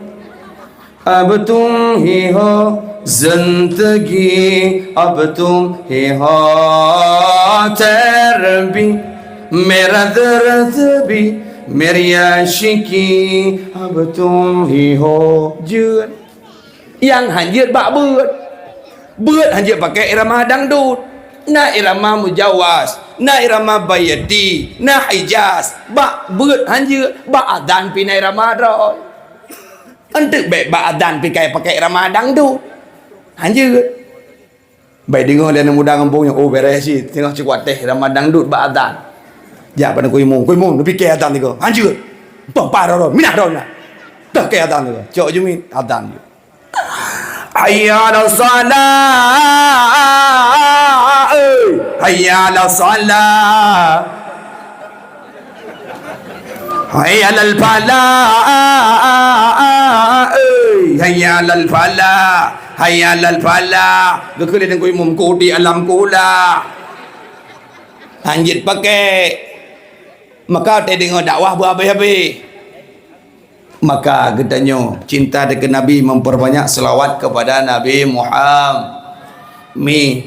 Ab tum hi ho zindagi, ab tum hi ho terbi, mera dertebi, meri asyiki, ab tum hi ho jeuet. Nyang hanjeuet bak beuet. Beuet hanjeuet pakai irama dangdut. Na irama mujawaz, na irama bayati, na hijaz. Bak beuet hanjeuet, bak adan pih na irama droe. Enteuk bék bak adan pih kai pakai irama dangdut. Hanjeuet. Bék deungoe lé aneuk muda gampông nyoe, oh, beres cit, teungoh cit kuat teh irama dangdut bak adan. Jak bak Teungku Imum, "Teungku Imum, neupike adan tiga." Hanjeuet. Bah, bah, roh, roh, minah roh, minah. Dah ke adan tiga. Cok jumit, adan jeuet. Hayya 'alas shalah, eh, hayya 'alas shalah. Hayya 'alal falah, eh, hayya 'alal falah, hayya 'alal falah. Geukheun lé Teungku Imum, "Kudi alam kula." Hanjeuet pakai. Maka teudeungoe dakwah beuhabéh-habéh. Maka geutanyoe cinta deungon Nabi memperbanyak selawat kepada Nabi Muhammad. Mi,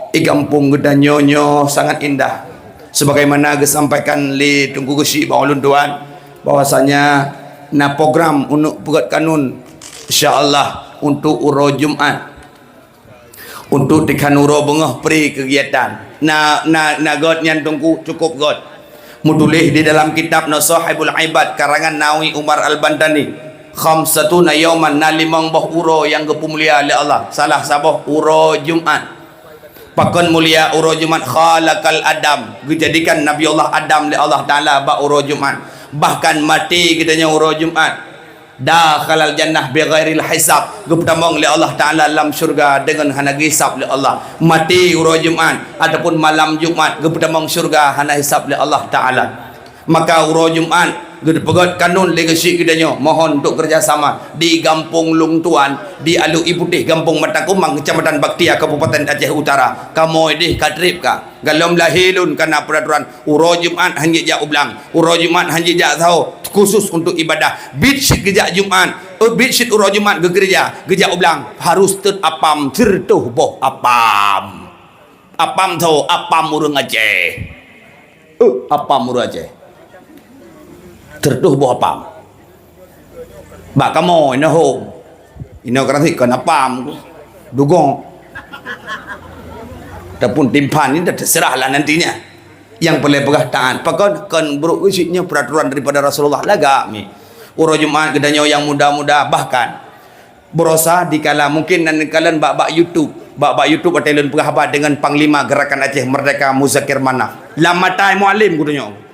di gampông geutanyoe nyoe sangat indah. Sebagaimana geusampaikan lé Teungku Geuchik bak ulôn tuan, bahwasanya na program untuk peugét kanun, insya Allah, untuk uroe Jumat. Untuk tikhan uroe beungoh pri keugiatan. Na, na, na göt nyan Teungku, cukup göt. Meutuléh di dalam kitab Nasahibul Ibad karangan Nawawi Umar Al-Bantani, "Khamsatuna yauman", na limong boh uroe nyang geupeumulia lé Allah. Salah saboh uroe Jumat. Pakon mulia uroe Jumat? "Khalaqal Adam", geujadikan Nabi Allah Adam lé Allah Taala bak uroe Jumat. Bahkan maté geutanyoe uroe Jumat. "Dakhalal jannah bighairil hisab", geupeutamong lé Allah Taala lam syurga deungon hana geuhisab lé Allah. Maté uroe Jumat ataupun malam Jumat geupeutamong syurga hana hisab lé Allah Taala. Maka uroe Jumat geupeugét kanun lé geuchik geutanyoe, mohon untuk kerjasama di Gampông Lông Tuan, di Alue Putéh, Gampông Mata Kumang, Kecamatan Baktia, Kabupaten Aceh Utara. Kamoe deh ka trép ka. Golom lahé lôn kana peuraturan, uroe Jumat hanjeuet jak u blang, uroe Jumat hanjeuet jak saho, khusus untuk ibadah. Biet cit geujak Jumat, eh, biet cit uroe Jumat geukeureuja, geujak u blang, harus teut apam, sireutoh boh apam. Apam tho, apam ureuëng Aceh. Eh, apam ureuëng Aceh. Sireutoh boh apam. Bak kamoe inoe hom. Inoe keurasi kon apam, dugong. Ataupun timphan, ini terserahlah nantinya. Nyang peureulée peugah taát. Pakon? Kon brok geuchik nyoe peraturan daripada Rasulullah lagak mi. Uroe Jumat geutanyoe nyang muda-muda, bahkan berosa dikala mungkin nan kalon bak-bak YouTube. Bak-bak YouTube watée lôn peugah haba deungon Panglima Gerakan Aceh Merdeka Muzakir Manaf. Lam mata Mualem geutanyoe.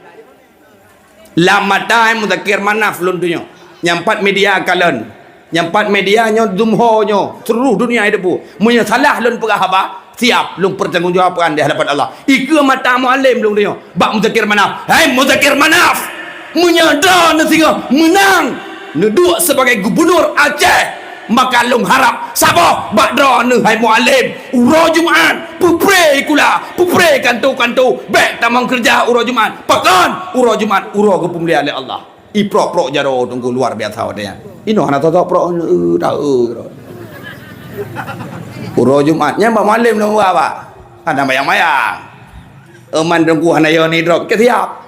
Lam mata Muzakir Manaf lôn tunyok. Nyang pat media kalon. Nyang pat media nyoe dum ho nyoe. Seluruh dunia ié debu. Meunyoe salah lôn peugah haba, siap lôn peutanggong jawabkan di hadapan Allah. Ikeue mata Mualem lôn tunyok. Bak Muzakir Manaf. Hai Muzakir Manaf! Meunyoe droeneuh singoh meunang neuduek sebagai gubunur Aceh, maka lôn harab saboh bak droeneuh hai Mualem, uroe Jumat, peupré kula, peupré kanto-kanto, bék tamong keureuja uroe Jumat. Pakon? Uroe Jumat uroe geupeumulia lé Allah. Iprok-prok jaroe teungku luar biasa watée nyan. Inoe hana soe-soe prok, eh, dah, eh, keudroe. Uroe Jumat nyan bak Mualem lôn ba, Pak. Hana mayang-mayang. Euman teungku hana yo ni drop, ke siap.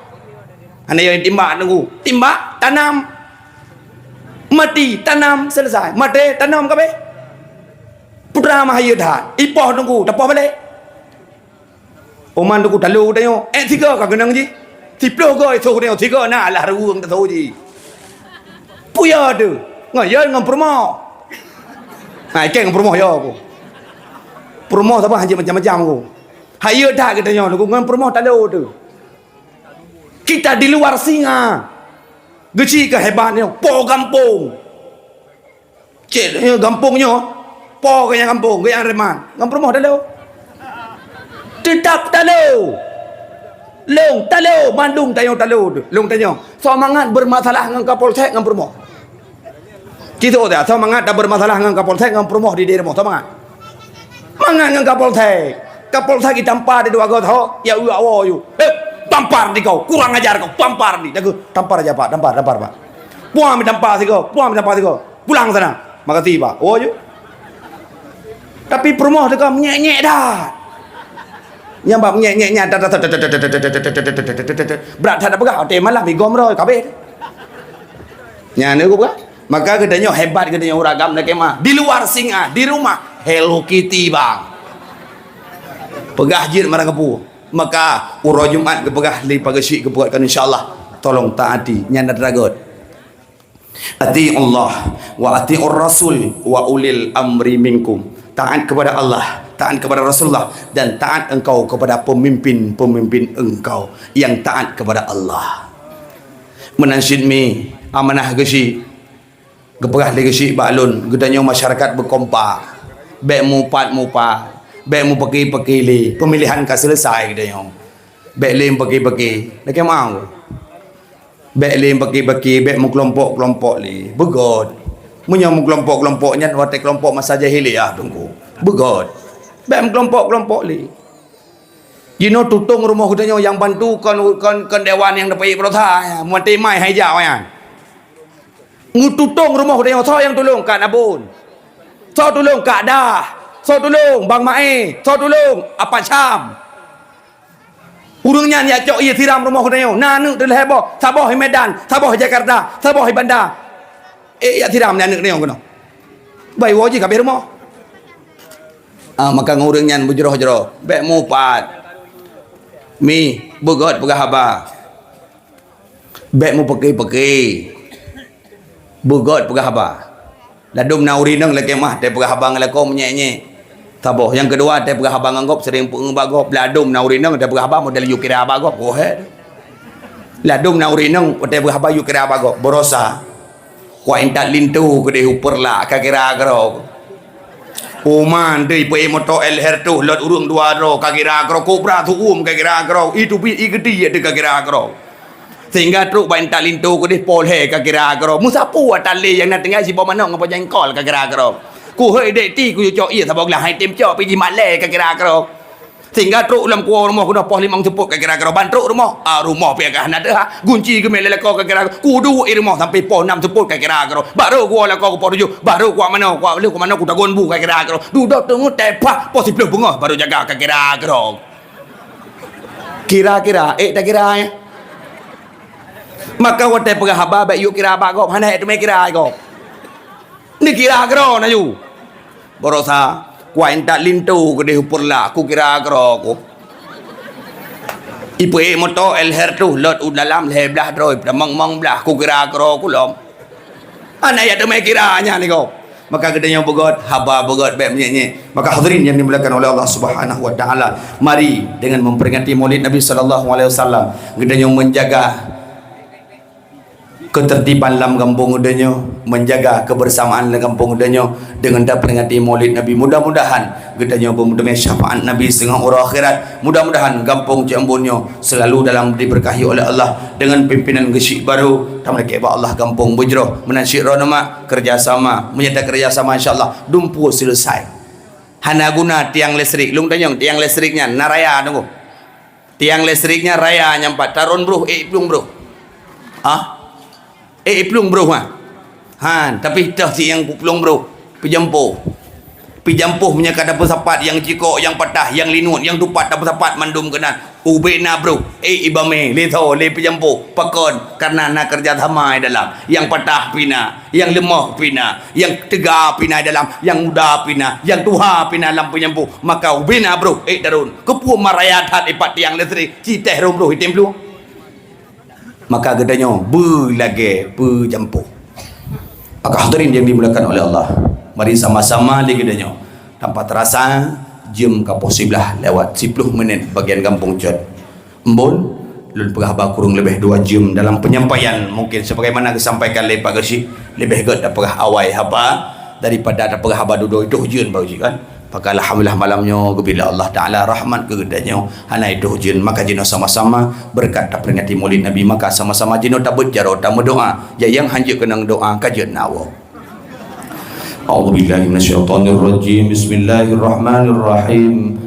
Hana yo timbak teungku. Timbak, tanam. Mati, tanam, selesai. Maté, tanam kabeh. Putra mah hayeu that. Ipoh teungku, tapoh balek. Oman teungku talo tanyoe. Eh, tiga ka keunong jih. Siploh go isoh tanyoe, tiga na alah ruweueng tasoe jih. Puya tu. Ngon ya ngon peurumoh. Ha, ikeng ngon peurumoh ya aku. Peurumoh saban hanjeuet macam-macam aku. Hayeu that geutanyoe teungku ngon peurumoh talo tu. Kita di luar singa. Geuchik keu hebat nyoe, po gampông. Cit, eh, gampông nyoe, po keu nyang gampông, keu nyang reman. Ngon peurumoh talo. Teutap talo. Lôn talo, mandum tanyoe talo. Lôn tanyong, soe mangat beurmasalah ngon Kapolsek ngon peurumoh? Cit soe, soe mangat tabeurmasalah ngon Kapolsek ngon peurumoh di, di rumoh? Soe mangat? Mangat ngon Kapolsek. Kapolsek jitampa di dua goe, ho, ya uak woe yue. "Eh, tampar di kau, kurang ajar kau, tampar di." Taku, "Tampar aja, Pak, tampar, tampar, Pak." Puang mi tampa sigoe, puang mi tampa sigoe. "Pulang sana." "Makasih, Pak." Oh, yue. Tapi peurumoh teuka menyek-nyek dah. Nyang bak menyek-nyek nyan, brat that peugah, watèe malam igom roh kabeh. Nyan aku peugah. Maka geutanyoe hebat, geutanyoe ureueng agam lakèe mah. Di luar singa, di rumah Hello Kitty, bang. Peugah jeuet marang geupeu. Maka uroe Jumat geupeugah lé Pak Geuchik geupeugah kan, insyaallah, tolong taati nyan, na teutragot. Ati'ullah wa ati'ur rasul wa ulil amri minkum. Taat kepada Allah, taat kepada Rasulullah, dan taat engkau kepada pemimpin-pemimpin engkau yang taat kepada Allah. Meunan cit mi amanah Geuchik, geupeugah lé Geuchik bak lôn, geutanyoe masyarakat beukompak, bèk mupat-mupat, bèk mupeuki-peuki lé, pemilihan ka selesai geutanyoe. Bèk lé mupeuki-peuki, lakèe mau. Bèk lé baki-baki, bèk meukelompok-kelompok lé. Beugöt. Meunyoe meukelompok-kelompok nyan watèe kelompok masa jahiliyah, Teungku. Beugöt. Bèk meukelompok-kelompok lé. Jinoe tutong rumoh geutanyoe nyang bantu kon, kon, kon dewan nyang teupeuék beurosa, meuteumai hai jak nyan. Ngeututong rumoh geutanyoe, soe nyang tulông? Kak Nabon. Soe tulông? Kak Dah. Soe tulông? Bang Mae. Soe tulông? Apa Syam. Ureueng nyan jak cok ié siram rumoh geutanyoe. Na aneuk teuh lhèe boh, saboh i Medan, saboh i Jakarta, saboh i Banda. Eh, jak siram lé aneuk tanyoe keunoe. Bai woe jih ka abéh rumoh. Ah, maka ngon ureueng nyan beujroh-jroh. Bèk mupat. Mi, beugöt peugah haba. Bèk mupeuki-peuki. Beugöt peugah haba. Ladôm na ureueng inong lakèe meuah watèe peugah haba ngon lakoe menyèk-nyèk. Saboh. Nyang keudua, watèe peugah haba ngon gob seuring peuék bak gob. Ladôm na ureueng inong watèe peugah haba model yue kira bak gob. Goh, eh. Ladôm na ureueng inong watèe peugah haba yue kira bak gob. Beurosa. Kuat intat linto keudéh u Peureulak ka kira keudroe. Uman deuh ipeuék moto L R tuh lôt ureueng dua droe ka kira keudroe. Kobra tuom ka kira keudroe. Iteubiet i geuti deuh ka kira keudroe. Sehingga trok bak intat linto keudéh poh lhèe ka kira keudroe. Meusapeue atra lé nyang na tinggai siboh manok ngon poh jengkol ka kira keudroe. Kuhôi dek ti kuyue cok ié saboh glah hai tem cok pih jimat lé ka kira keudroe. Sehingga trok lam kuwoe rumoh keunoe poh limong seupôt ka kira keudroe. Ban trok rumoh, ah, rumoh pih ka hana teuhah. Gunci geumè lé lakoe ka kira keudroe. Kuduek i rumoh sampai poh nam seupôt ka kira keudroe. Baru kuwoe lakoe keu poh tujoh. Baru kuat manoe, kuat lheueh kuat manoe kudagon bu ka kira keudroe. Dudoe teungeut tepah poh siplôh beungoh baru jaga ka kira keudroe. Kira-kira, ék takira, eh. Maka watèe peugah haba bèk yue kira bak gob, hana ék teumé kira gob. Neukira keudroe na yue. Beurosa, kuat intat linto keudéh u Peureulak, kukira keudroe ku. Ipeuék moto L R tuh lôt u dalam lhèe blah droe, tamong-mong blah, kukira keudroe ku lom. Hana jak teumé kira nyan niko. Maka geutanyoe beugöt, haba beugöt, bèk menyèk-nyèk. Maka hadirin yang dimuliakan oleh Allah Subhanahu wa Taala, mari dengan memperingati Maulid Nabi sallallahu alaihi wasallam, geutanyoe menjaga ketertiban lam gampông geutanyoe, menjaga kebersamaan lam gampông geutanyoe dengan taperingati Maulid Nabi. Mudah-mudahan geutanyoe beumeuteumé syafaat Nabi singoh uroe akhirat. Mudah-mudahan gampông Cianjur nyoe selalu dalam diberkahi oleh Allah dengan pimpinan Geuchik baru. Tameulakèe bak Allah gampông beujroh. Meunan cit droeneuh mak, kerjasama. Meunyoe takerjasama, insya Allah dumpeue selesai. Hana guna tiang listrik. Lôn tanyong, tiang listrik nyan na raya teungku. Tiang listrik nyan raya nyang pat, tarôn broh, ék plueng broh. Ah? Ék plueng broh, ha? Han, tapi teuh si nyang plueng broh, peujampoh. Peujampoh meunyoe ka tapeusapat nyang cikok, nyang patah, nyang linut, nyang tupat tapeusapat mandum keunan. Ubé na broh, ék ibamé, lé tho, lé peujampoh. Pakon? Karena na kerjasama di dalam. Nyang patah pih na, nyang leumoh pih na, nyang teuga pih na di dalam, nyang muda pih na, nyang tuha pih na lam peujampoh. Maka ubé na broh, ék tarôn. Keupeue maraya that ipat tiang listrik, ci teuh rhueng broh item plueng. Maka geutanyoe beulagèe peujampoh. Maka hadirin yang dimuliakan oleh Allah, mari sama-sama lé geutanyoe. Tanpa terasa, jeuem ka poh siblaih lewat siploh menit bagian gampông cot. Embon, lôn peugah haba kurang lebih dua jeuem dalam penyampaian, mungkin sebagaimana geusampaikan lé Pak Geuchik, leubeh gèt tapeugah awai haba daripada tapeugah haba dudoe, toh jeuem Pak Geuchik kan. Maka alhamdulillah malam nyoe geubri lé Allah Taala rahmat keu geutanyoe. Hana itoh ujeuen, maka jinoe sama-sama beureukat taperingati Maulid Nabi, maka sama-sama jinoe tabeuet jaroe tameudoa. Jak nyang hanjeuet keunong doa ka jeuet na woe. A'udzubillahi minasyaitonirrajim. Bismillahirrahmanirrahim.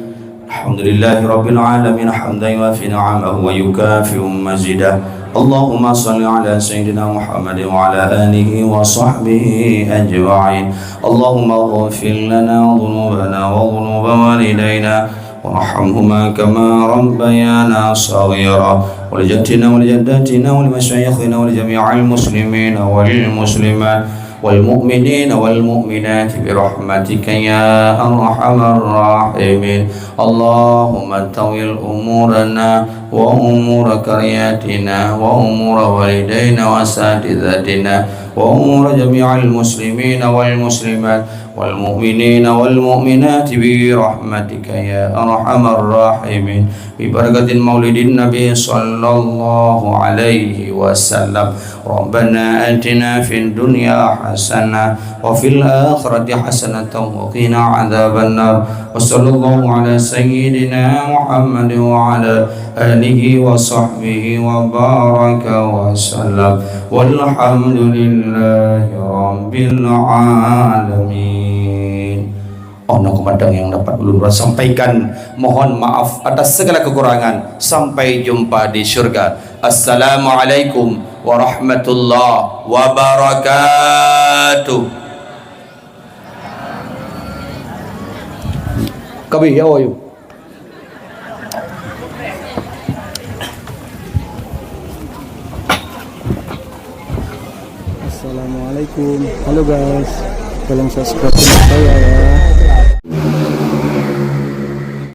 Alhamdulillahirabbil alamin, hamdan yuwafi ni'amahu wa yukafi'u mazidah. Allahumma shalli ala sayyidina Muhammadin wa ala alihi wa sahbihi ajma'in. Allahumma ighfir lana dhunubana wa dhunuba walidayna warhamhuma kama rabbayana shaghira. Wa li jaddatina wa li jaddatina wa li masyayikhina wa li jami'il muslimina wal muslimat wal mu'minina wal mu'minat bi rahmatika ya arhamar rahimin. Allahumma tawwil umurana wa umura qaryatina wa umura walidayna wa asatizatina wa umura jami'il muslimina wal muslimat wal mu'minina wal mu'minat bi rahmatika ya arhamar rahimin. Bi barakatil maulidin nabi sallallahu alaihi wasallam. Rabbana atina fid dunya hasanah wa fil akhirati hasanatan wa qina adzabannar. Wa sallallahu ala sayyidina Muhammad wa ala alihi wa sahbihi wa baraka wa sallam. Walhamdulillahi rabbil alamin. Oh, na keumantong nyang dapat ulôn sampaikan. Mohon maaf atas segala kekurangan. Sampai jumpa di syurga. Assalamualaikum warahmatullahi wabarakatuh. Kabi, ya, ayo. Assalamualaikum. Halo guys, tolong subscribe channel saya ya.